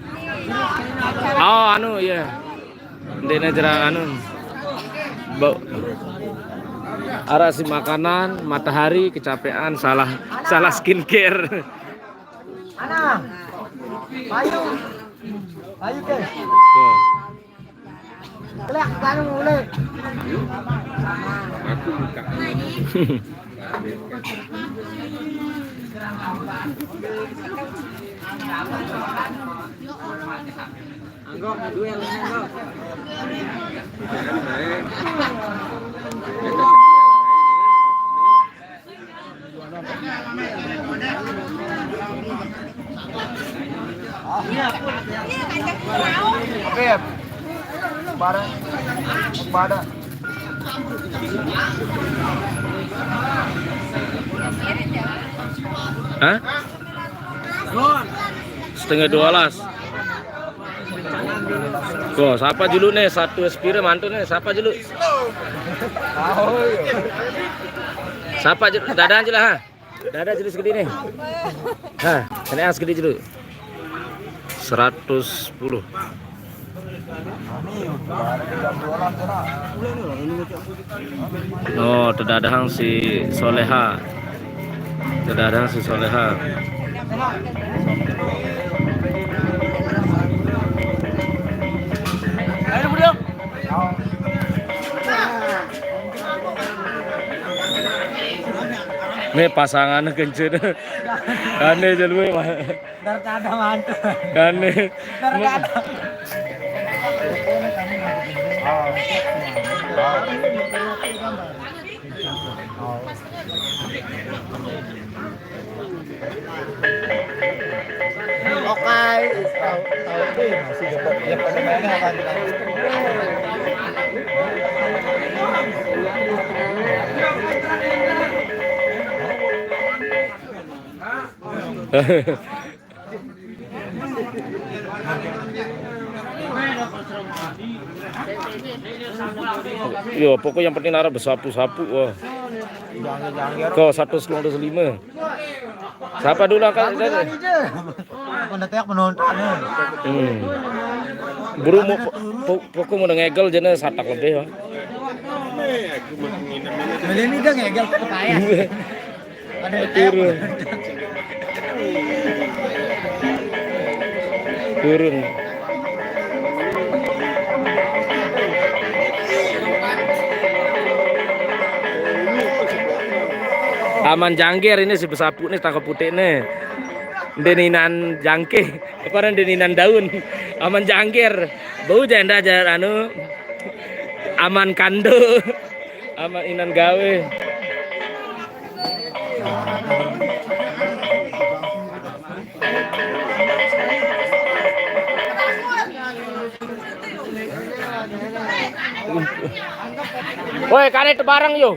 Oh, anu, iya. Ndene jera anu. Bau. Ara si makanan, matahari, kecapean, salah, salah skincare. Mana? Ayo. Ayo, guys. Tuh. Kelak, anu, mulai. Aku buka. Anggo, duel, Anggo. Beb, bareng pada. Hah? Setengah dua belas. Tuh, siapa dulu nih? Satu Espire mantun nih, siapa dulu? Siapa dulu? Dadah aja lah, ha? Dadah dulu segede nih. Ha, ini yang segede dulu. Seratus sepuluh. Oh, tedadahang si Soleha. Tedadahang si Soleha. Nih pasangan kencet. Aneh aja lu, Mas. Ntar ada mantu. Aneh. Ntar ada. Oke. Tahu, tahu deh, masih dapat. Ya, pada mainnya apa? Yo, pokoknya yang penting nara besapu-sapu, wah. Tuh, satu sekolah, satu lima. Siapa dulu angkat? Aku dengan ide. Pendetek penonton, ya. Hmm. Buru mau po-, po-, pokok mau ngegel jene satak lebih, wah. Mending ide ngegel ke kaya. Ada yang turun. Turun. Aman jangger ini si besapu nih, tangkap putih nih. Deninan jangke, apa deninan daun. Aman jangger. Bau janda jar anu. Aman kando. Aman inan gawe. Woi, kane tebarang yo.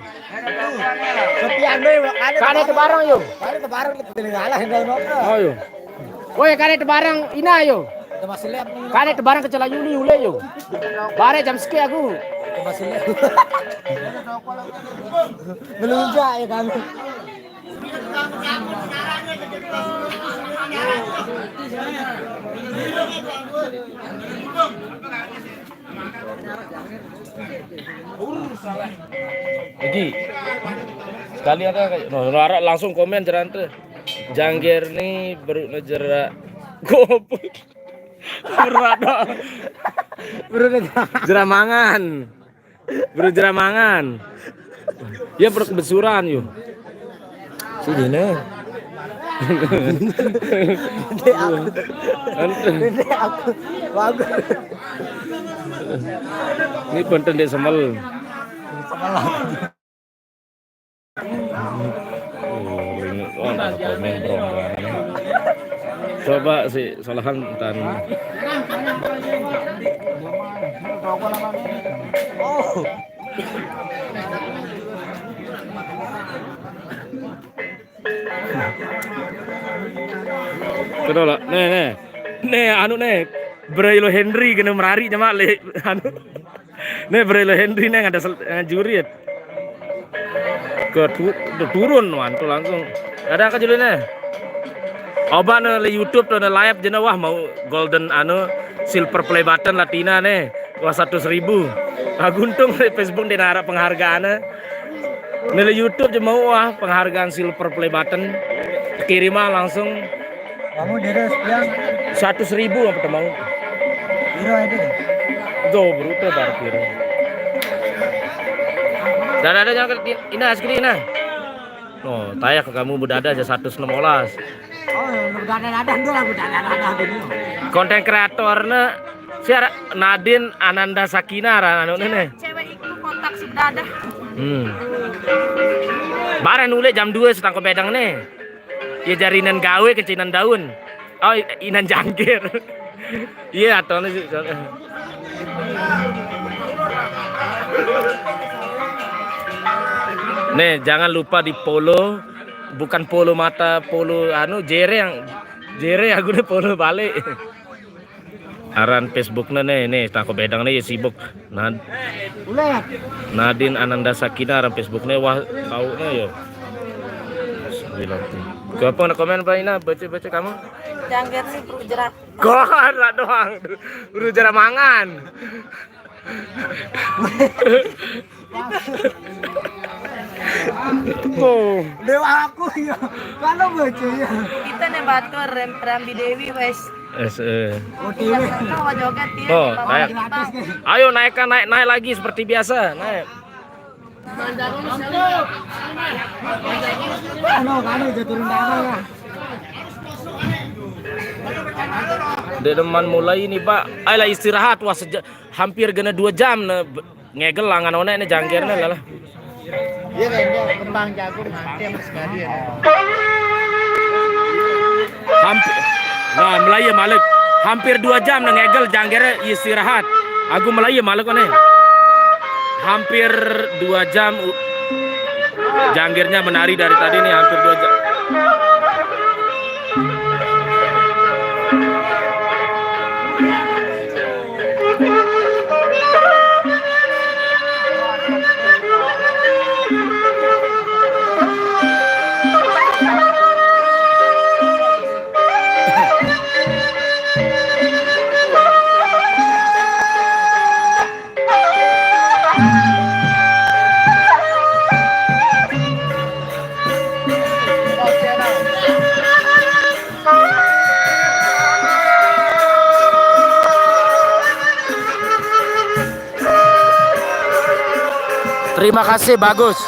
Sepian be, kane tebarang yo. Kane tebarang kita tinggal lah, enggak, enggak. Oh, yo. Woi, kane tebarang ina yo. Kita masih lihat nih. Kane tebarang kecelakaan yuli yule yo. Bare jam sekian aku. Kita masih lihat. Melunjak ya kami. Jadi sekali ada kayak no, no, langsung komen jeran tuh. Jangger nih baru ngejerak. Goblok. Berat dong. Baru ngejerak. Jeramangan. Bro jeramangan. Ya perut kebesuran yo. Sini nih. Ini aku. Bagus. Ini penting dia semel. Oh, ini, oh, ada komen, bro. Coba si Solahan tan. Oh. Kenapa? Nih, nih. Nih, anu nih. Bray lo Henry kena merari cuma le anu. Nih, Bray lo Henry nih ada sel- eh, jurit. Ke tu- tu- turun mantu langsung. Ada angka judulnya? Oba ne le YouTube tuh ne live jena wah mau golden anu silver play button Latina nih. Wah seratus ribu. Nah, guntung le Facebook dia narak penghargaan. Nilai YouTube aja mau ah penghargaan silver play button. Kirim ah langsung. Kamu dia sekian? Seratus ribu apa tuh mau? Piro itu deh? Tuh, berute parkir. Dan ada yang ini askri nah. Oh, tayak kamu bedada aja seratus enam belas. Oh, bedada-dada dulu lah, bedada-dada dulu. Konten kreatornya si Nadine Ananda Sakina ran anu nih. Cewek itu kotak si bedada. Hmm. Bareng nule jam dua setangko bedang nih. Ya jarinan gawe kecinan daun. Oh, inan jangkir. Iya, atau sih. Nih, jangan lupa di follow, bukan follow mata, follow anu jere yang jere aku udah follow balik. Aran Facebooknya nih, nih, tako bedang nih ya sibuk. Nah, Nadine Ananda Sakina aran Facebooknya wah tahu nih ya. Gila. Gua apa nak komen Pak Ina baca-baca kamu? Jangkir sih perlu jerak. Kok lah doang. Udah jarang mangan. Oh. Dewa aku ya. Kalau baca ya. Kita nih batur rem, Rambi Dewi wes. Es, eh. Oh, Dewi. Kau joget ya. Oh, naik. Ayo naikkan naik naik lagi seperti biasa naik. Dek deman mulai ini Pak, ayolah istirahat wah sejak hampir kena dua jam ne ngegel langan onek ne jangkirnya lah. Iya kayaknya kembang jagung hampir sekali ya. Hampir. Nah, mulai ya malik. Hampir dua jam ne ngegel jangkirnya istirahat. Aku mulai ya malik onek. Hampir dua jam jangkirnya menari dari tadi nih hampir dua jam. Terima kasih Bagus.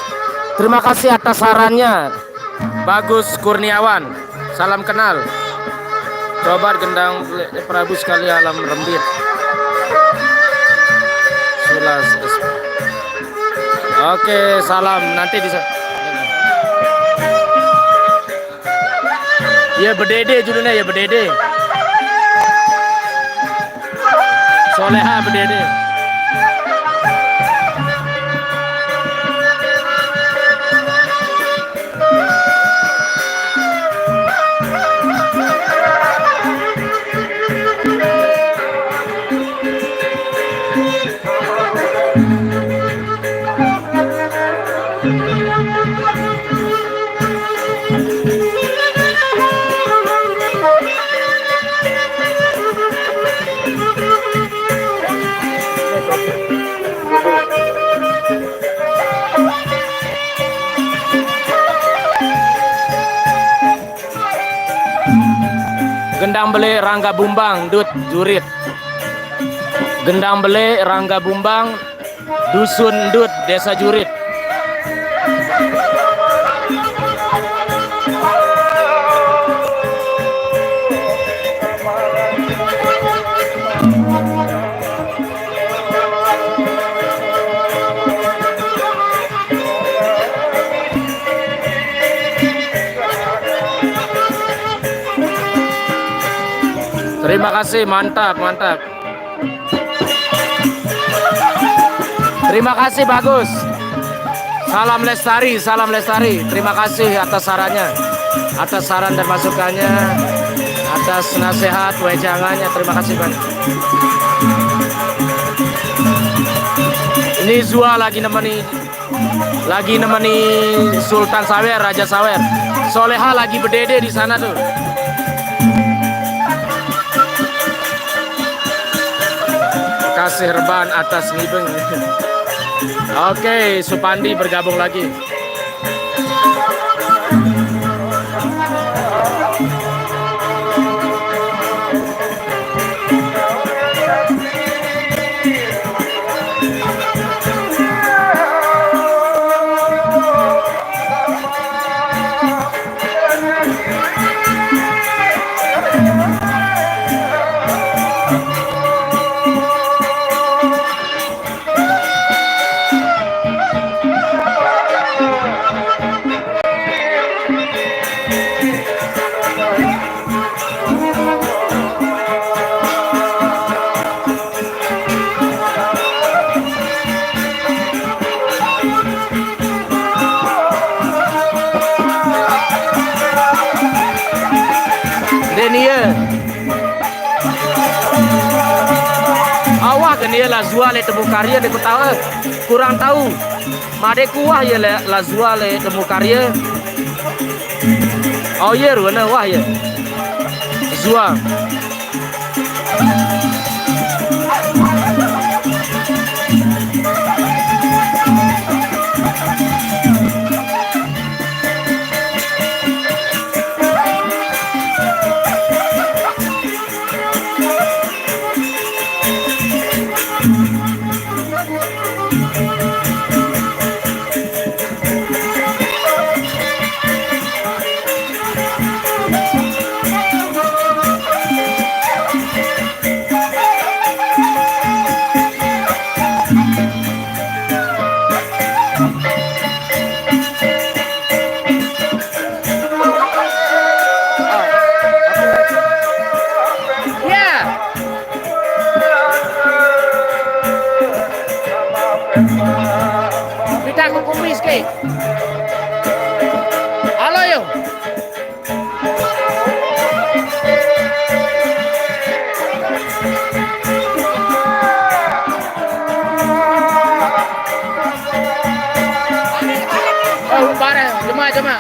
Terima kasih atas sarannya. Bagus Kurniawan. Salam kenal. Coba gendang Prabu sekali alam rembit. Sulas. Oke, salam. Nanti bisa. Ya bedede judulnya ya bedede. Soleha bedede. Gendang bele Rangga Bumbang, Dut Jurit. Gendang bele Rangga Bumbang, Dusun Dut, Desa Jurit. Terima kasih, mantap, mantap. Terima kasih, bagus. Salam lestari, salam lestari. Terima kasih atas sarannya, atas saran dan masukannya, atas nasihat, wejangannya. Terima kasih banyak. Ini Zua lagi nemeni, lagi nemeni Sultan Sawer, Raja Sawer. Soleha lagi bedede di sana tuh. Kasih reban atas ngibeng. Oke, Supandi bergabung lagi. Denia. Awah ke nia la Zua le temu karya de ku tahu. Kurang tahu. Made ku wah ya le la Zua le temu karya. Oh ya, ruana wah ya. Zua. Ya. Pita ku kumis ke. Halo yo. Oh, bare, jema, jema.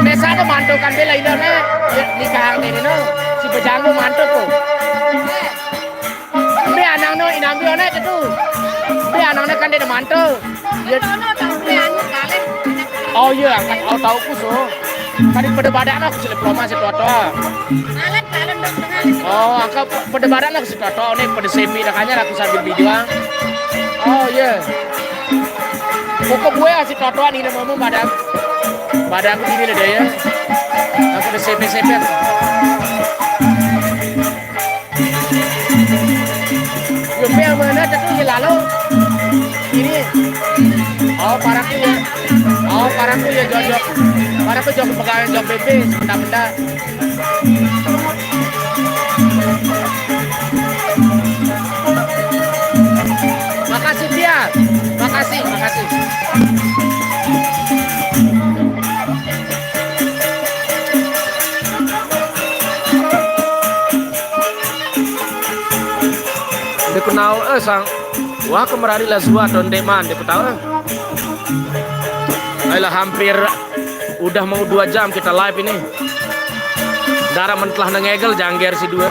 Biasa ada mantu kan bela ina na. Ya, nikah ni no. Si bejanggu mantu ko. Mbe anang no inambi one tu. Mbe anang no kan de mantu. Ya. Oh iya, angkat au tahu ku so. Tadi pada badak nak aku sila promo si tua-tua. Oh, angkat pada badak nak si tua-tua ni pada sepi dah kanya aku sambil video. Oh iya. Pokok gue si tua-tua ni nama badak. Badak aku ini le deh ya. Aku dah sepi-sepi. Yo pe mana tu ye lalo. Ini. Au paraku ya. Au paraku ya jojok. Paraku jok pegawai jok bebe benda-benda. Makasih dia. Makasih, makasih. Ndeku nau eh sang. Wah, kemrari la Zua don deman, ndeku tau eh. Ayolah, hampir udah mau dua jam kita live ini. Darah mentlah nengegel jangger si dua.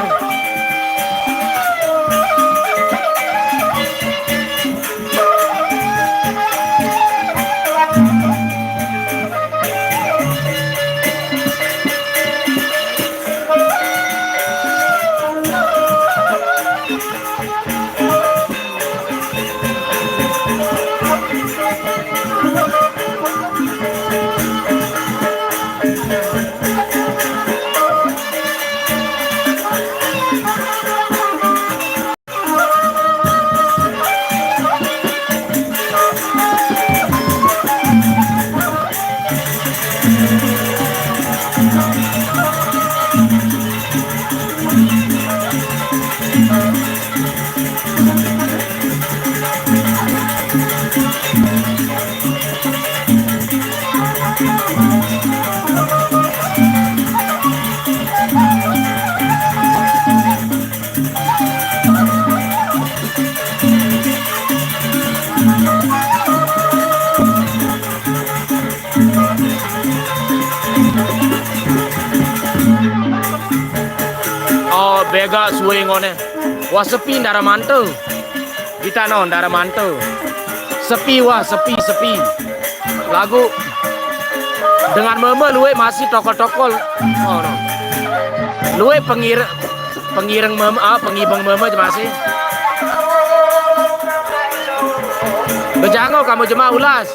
Oh, bega suwe ngone. Wah, sepi ndara mantu. Kita no ndara mantu. Sepi, wah, sepi, sepi. Lagu dengan meme luwe masih tokol-tokol. Oh, no. Luwe pengir pengireng meme, ah, pengibeng meme masih. Bejango kamu jema ulas.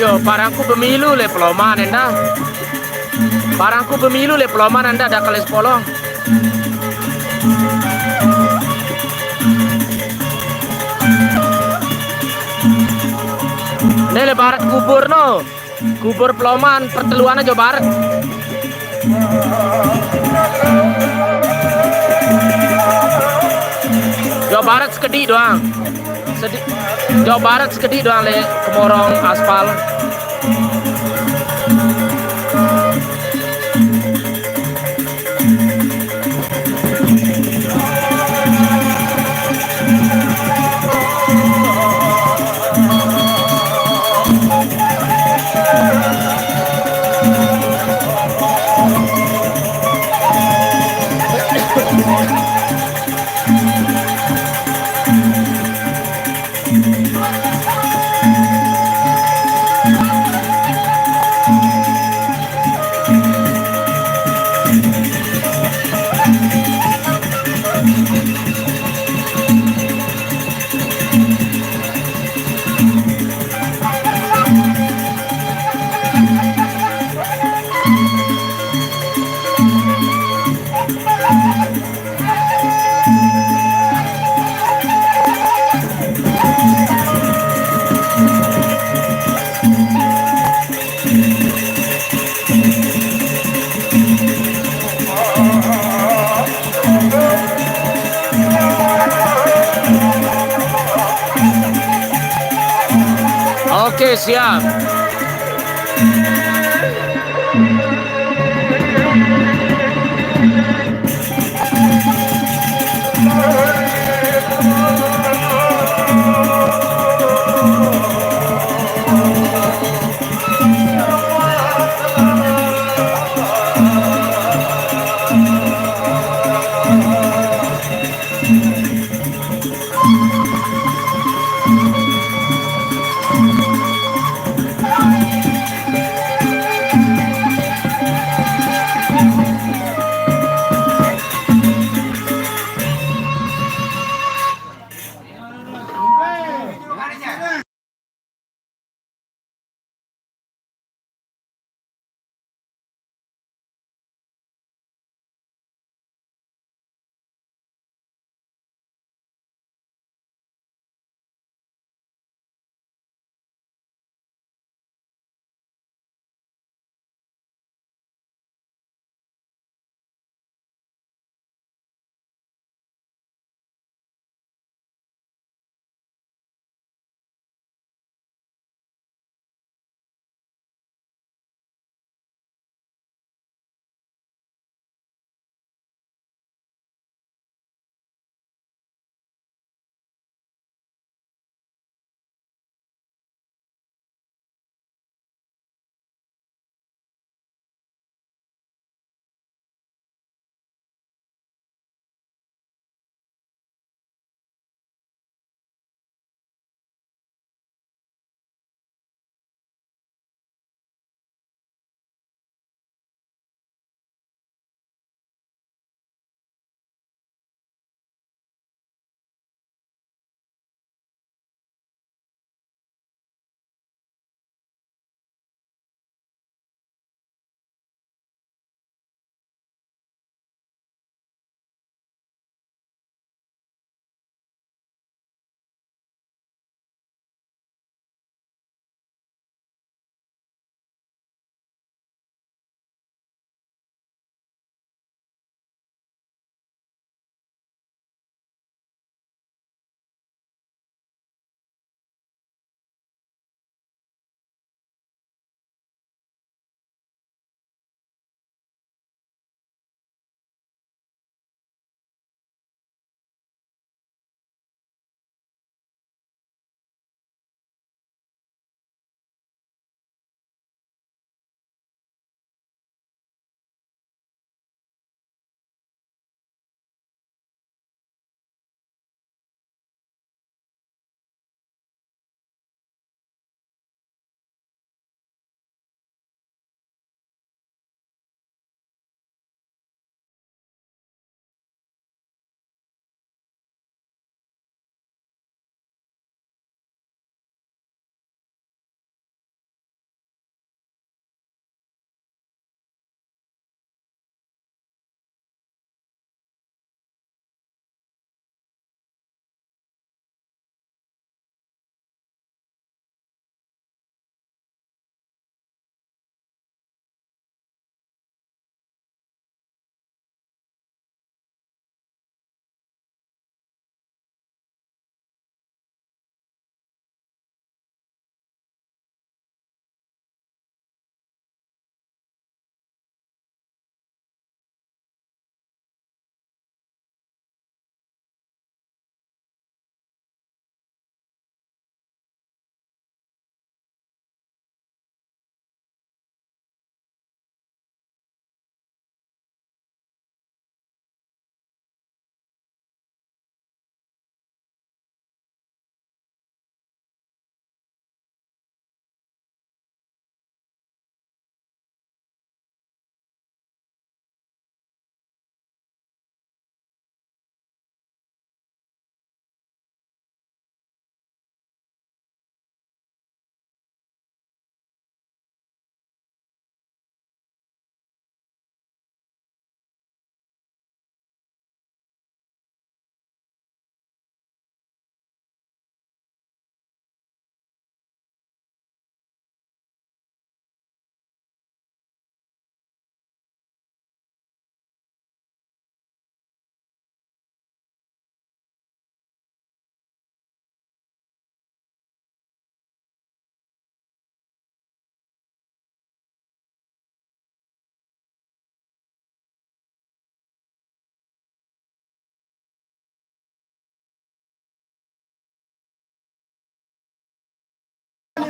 Yo, parangku pemilu le peloman enda. Parangku pemilu le peloman enda da keles polong. Ne le barat kubur no. Kubur peloman perteluan aja barat. Jawa Barat sekedi doang. Sedi Jawa Barat sekedi doang le kemorong aspal. Oke, siap.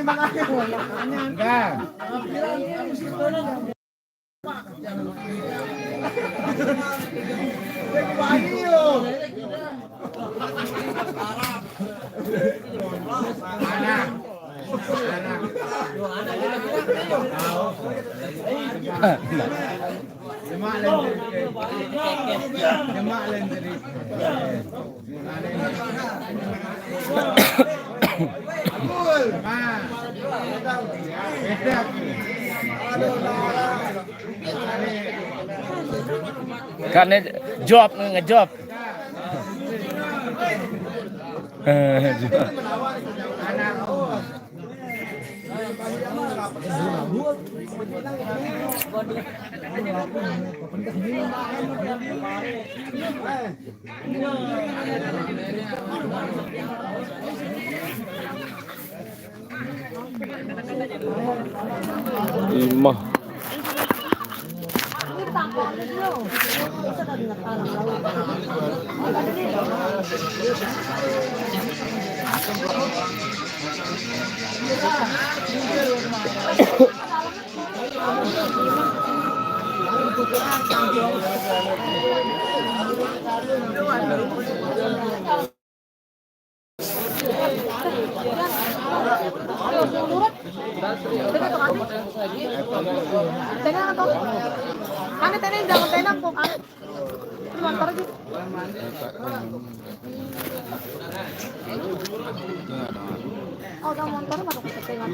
Enggak. Kan job, ngejob. Eh, job. Imah. Tenang, tenang, jangan tenang, kok. Ini motor aja. Oh, udah motor masuk ke setengah.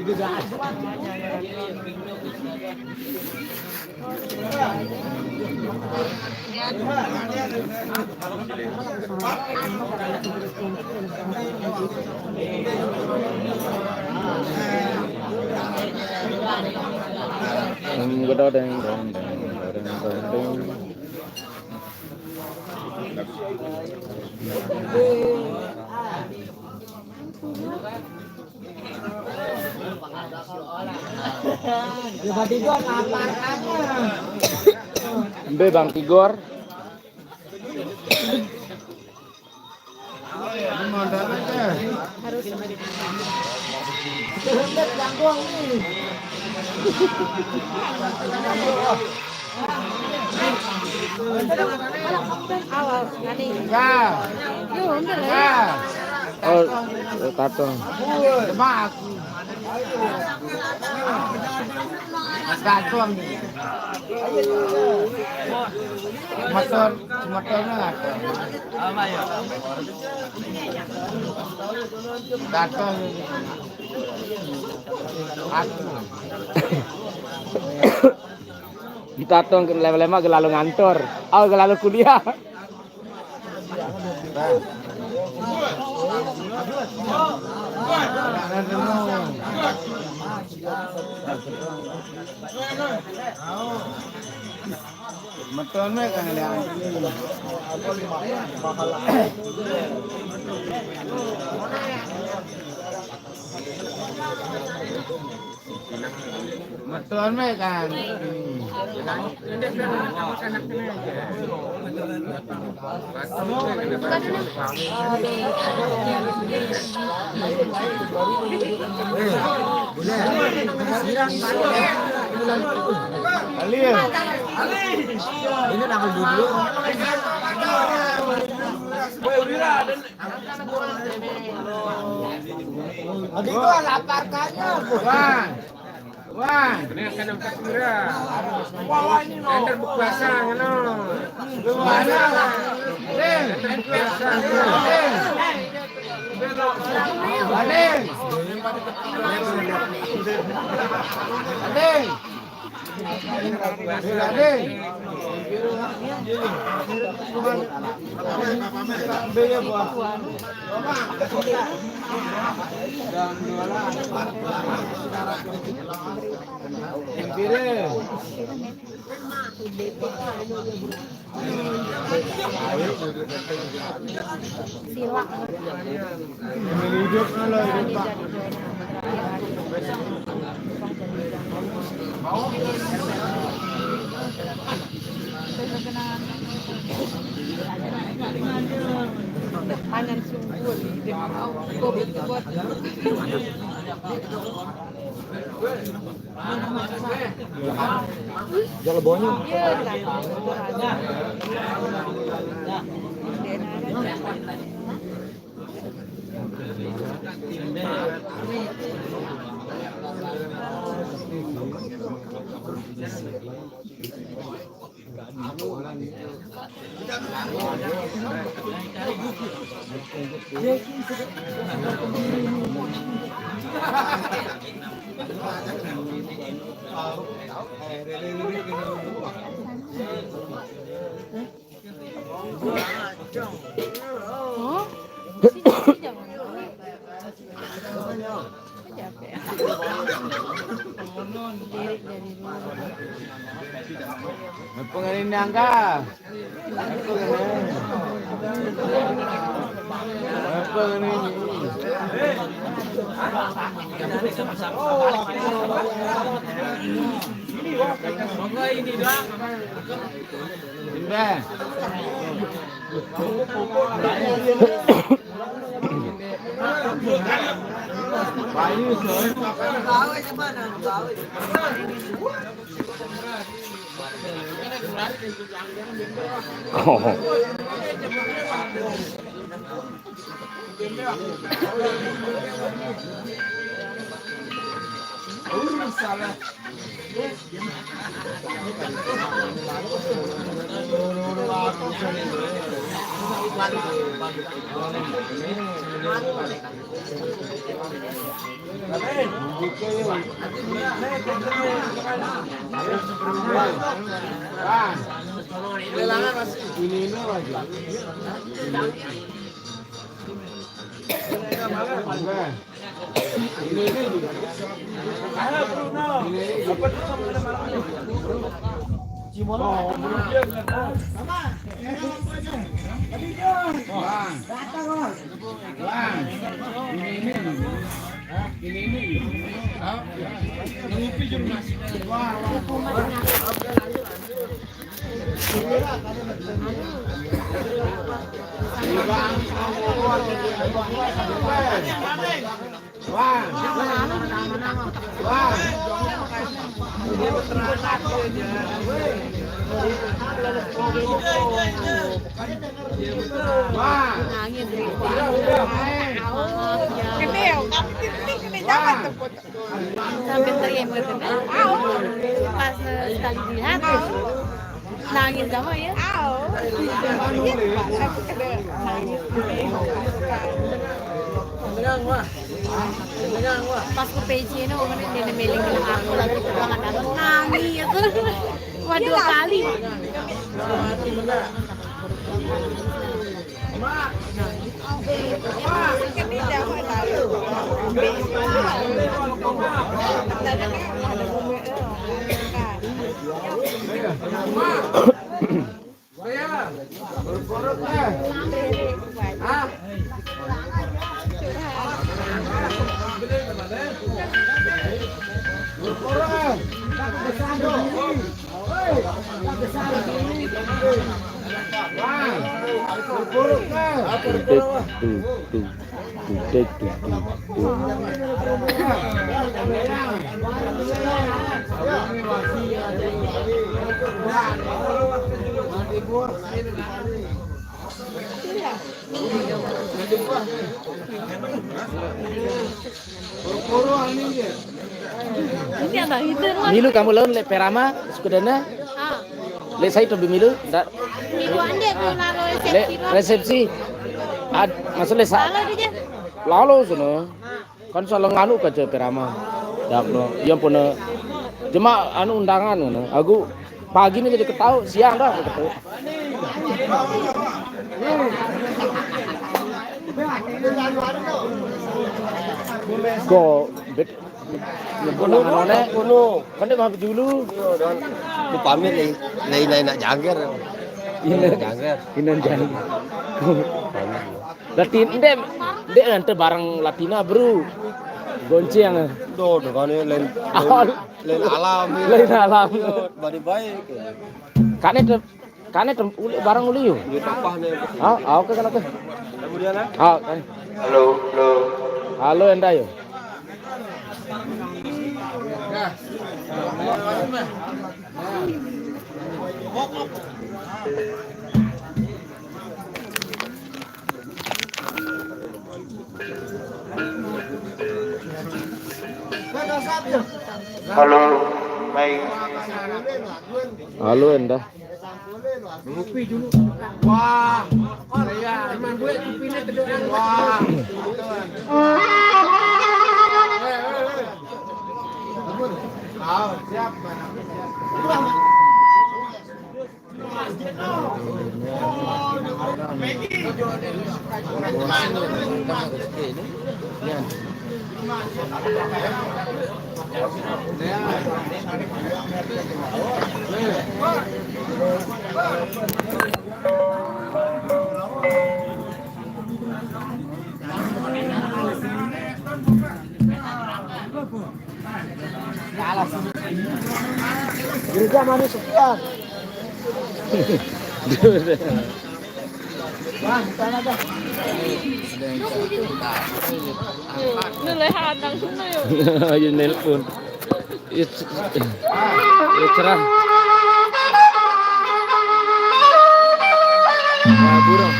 Hmm, gua deng, deng, deng, deng, deng, deng. Ya, Bang Tigor, lapar aja. Mbe, Bang Tigor. Harus. Awal, nani? Ya. Yo, udah lah. Ya. Oh, tatung. Demak aku. Tatung. Motor, motornya tatung. Aku. Tatung lama-lama gelalu ngantor. Oh, gelalu kuliah. Metone kan ada. Betul, Mek, kan? Alif. Ini tanggal dua puluh. Lagi gua lapar kayaknya. Wah. Wah. Ini akan empat pira. Wah, ini lo. Enter berkuasa, ngono. Gimana? Ding. Enter berkuasa. Ding. Ding. Ding. Sila. Panjang sungguh. Jala bonyo. Apa ngene ni, Angga? Apa ngene ni? Apa ngene ni? Ini doang. Imbah. Oh. Nangis. Gede ya, tapi titik gede jangan tepuk. Sampai terima kan? Pas eh, sekali dilihat, nangis sama ya. Nangis. Pas ke P J no, mana dia milik aku lagi, nangis. Wah, dua kali. Tuh, tuh, tuh, tuh, tuh, tuh. Ini ada itu. Milu kamu lawan lek perama sukudana. Ah. Lek saya tu milu ndak. Milu ande tu lalu lek resepsi. Resepsi. Ad, maksudnya sa. Lalu dia. Lalu sana. Kan salah nganu kaca perama. Dak no. Yang puna. Cuma anu undangan ngono. Aku pagi ni jadi ketahu, siang dah ketahu. Kok bet nyebut nama nona? Kuno. Kan dia mau dulu. Ku pamit ni. Lain-lain nak jangger. Ini jangger. Ini jangger. Pamit. Latin, dek, dek nanti bareng Latina, bro. Gonceng. Doh, doh, kan lain, lain, lain alam. Lain alam. Bari baik. Kane te, kane te, uli, bareng uli yo. Ini tapah ni. Ah, ah, oke, kan, oke. Kemudian, ah? Ah, kan. Halo, halo. Halo, enda yo. Halo, baik. Halo, endah. Ngopi dulu. Wah, saya emang gue kopinya tedokan. Wah. Tahu, siap. Gereja manis sekian. Bang, sana dah. Lu leha nang sana yuk. Ayo nelpon. Ya, c-, ya, cerah. Nah, burung.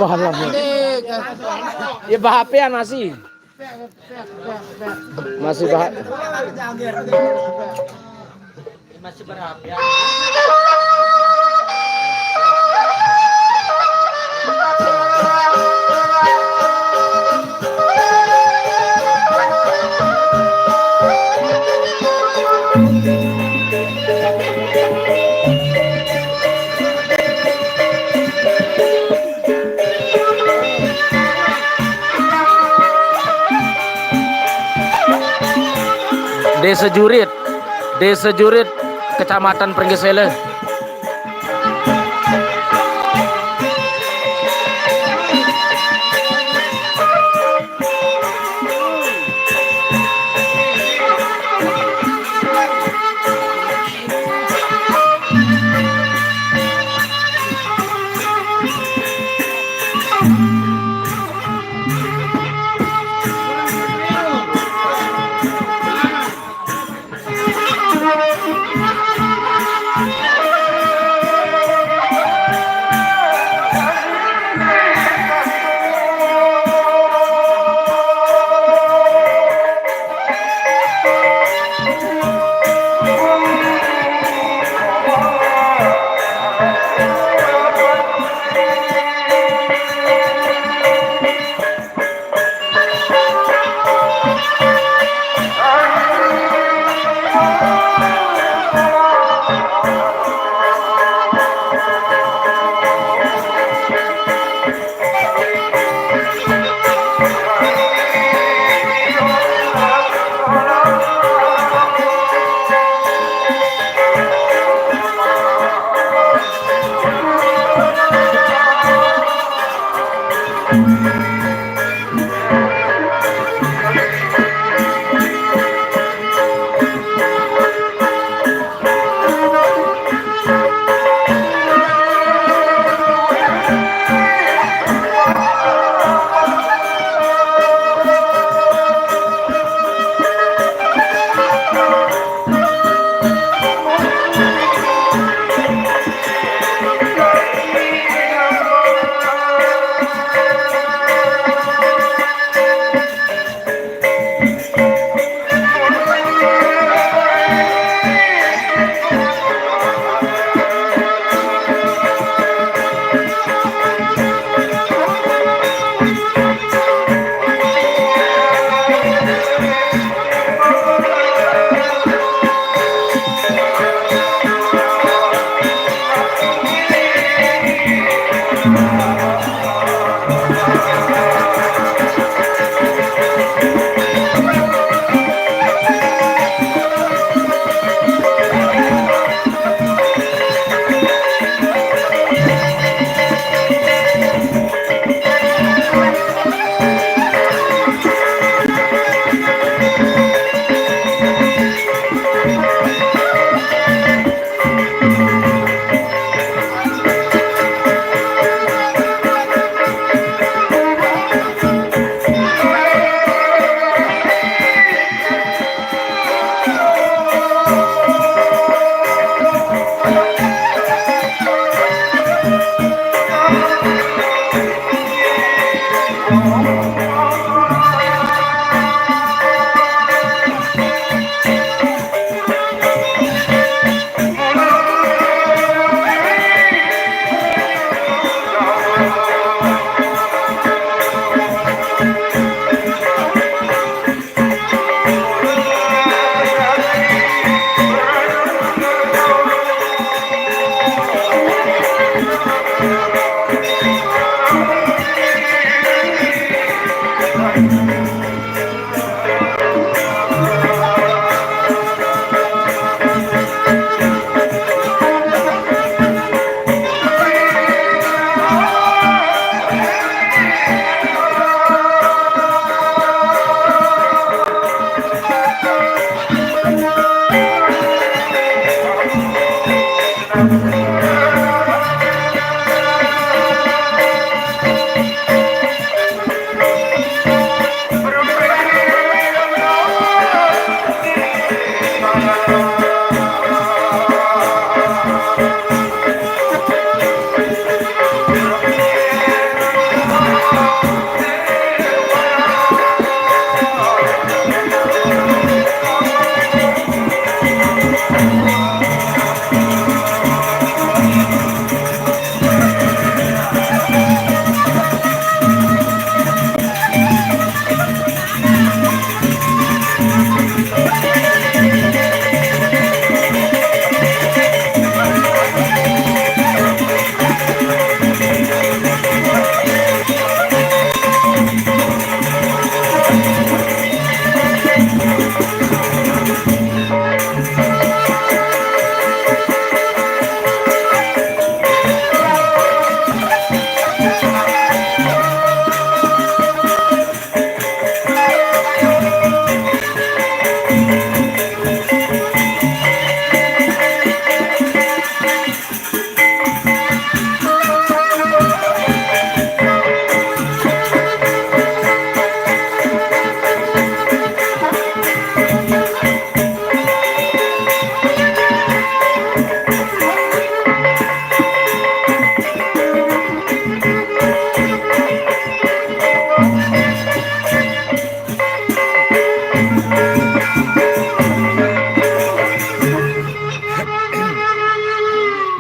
Palang. Ya, bahapean masih. Masih bah-, masih berapa ya? Desa Jurit, Desa Jurit, Kecamatan Pringgesele.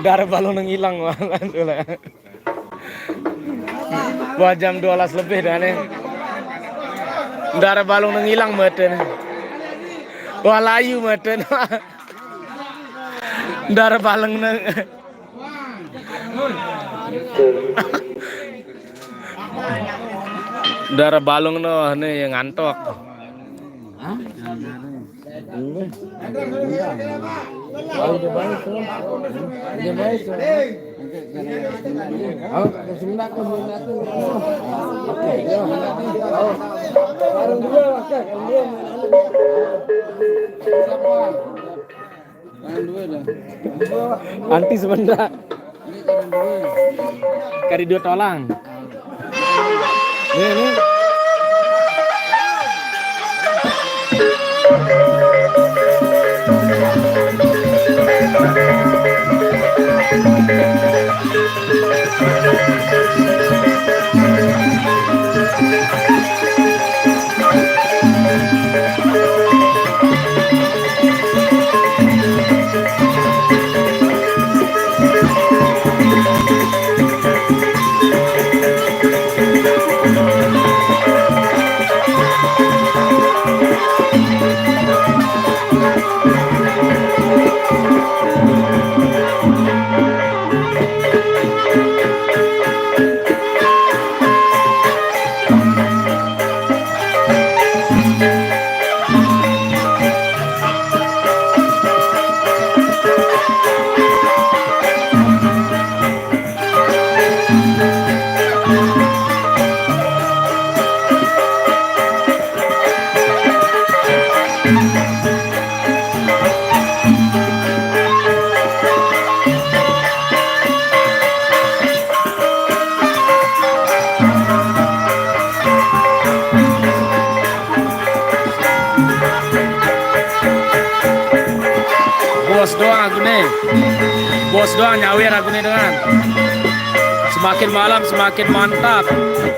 Darah balung nang ilang, Bang. Wah, jam dua belas lebih dah nih. Darah balung nang ilang meten. Wah, layu meten. Darah balung nang. Darah balung noh nih yang ngantuk. Anti sebentar. Kari dua tolang. Nih, nih. Bos doang nyawer aku nih dengan. Semakin malam semakin mantap.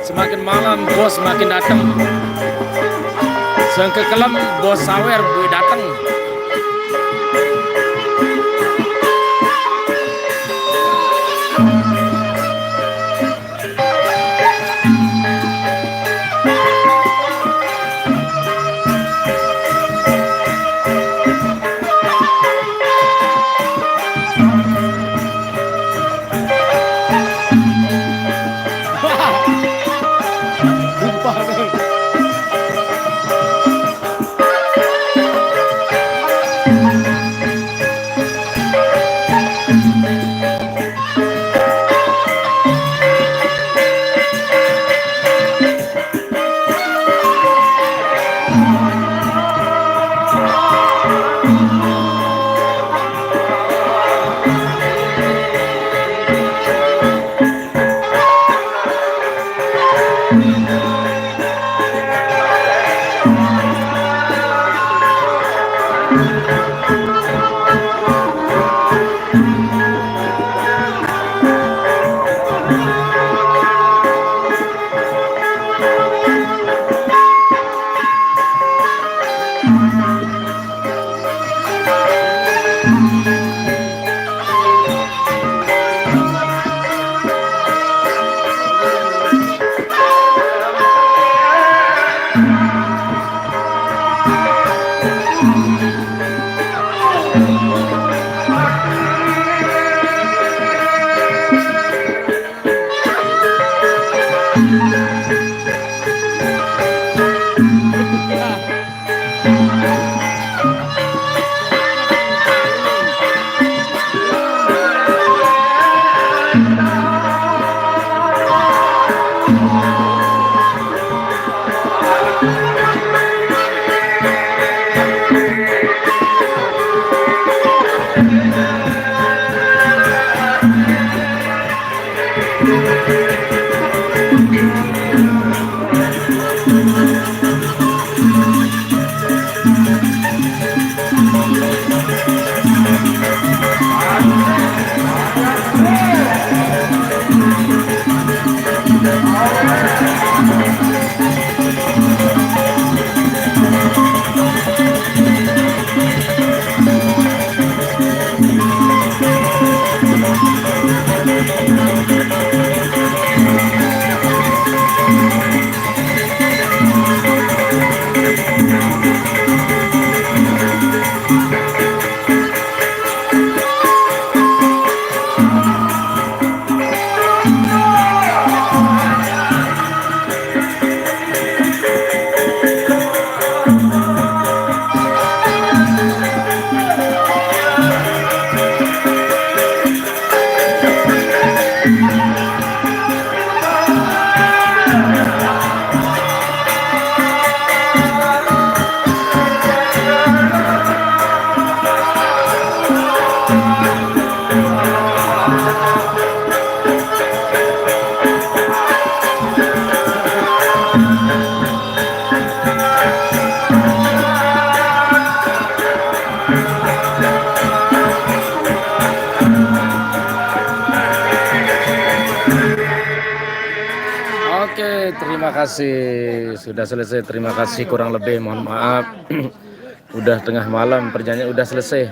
Semakin malam bos semakin dateng. Sengkekelem bos sawer duwe dateng. Oke, terima kasih. Sudah selesai. Terima kasih kurang lebih. Mohon maaf. Udah tengah malam, perjanjian udah selesai.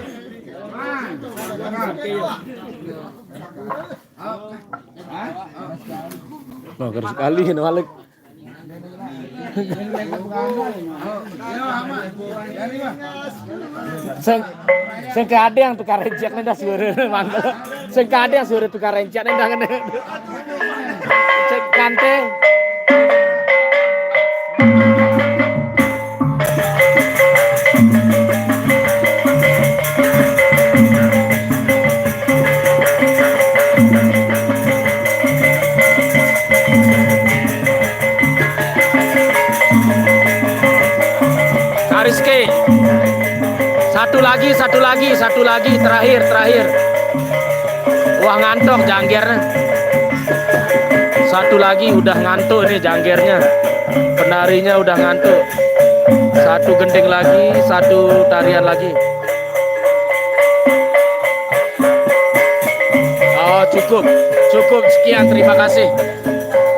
Mager sekali ini, Malik. Sing, sing kadang tukar rencek nih dah suara mantel. Sing kadang suara tukar rencek nih dah ngene. Sing kanting. Kariske. Satu lagi, satu lagi, satu lagi, terakhir, terakhir. Wah, ngantuk janggernya. Satu lagi udah ngantuk nih janggernya. Penarinya udah ngantuk. Satu gending lagi, satu tarian lagi. Cukup, cukup sekian, terima kasih.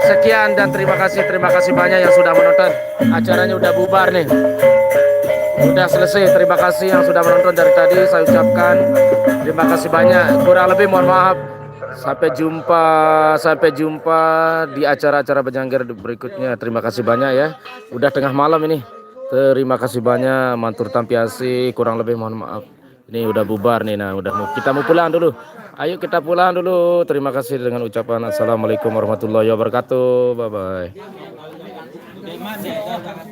Sekian dan terima kasih, terima kasih banyak yang sudah menonton. Acaranya udah bubar nih. Udah selesai. Terima kasih yang sudah menonton dari tadi. Saya ucapkan terima kasih banyak. Kurang lebih mohon maaf. Sampai jumpa, sampai jumpa di acara-acara Bajangger berikutnya. Terima kasih banyak ya. Udah tengah malam ini. Terima kasih banyak, matur tampi asih, kurang lebih mohon maaf. Ini udah bubar nih, nah udah mau, kita mau pulang dulu. Ayo kita pulang dulu. Terima kasih dengan ucapan assalamualaikum warahmatullahi wabarakatuh. Bye bye.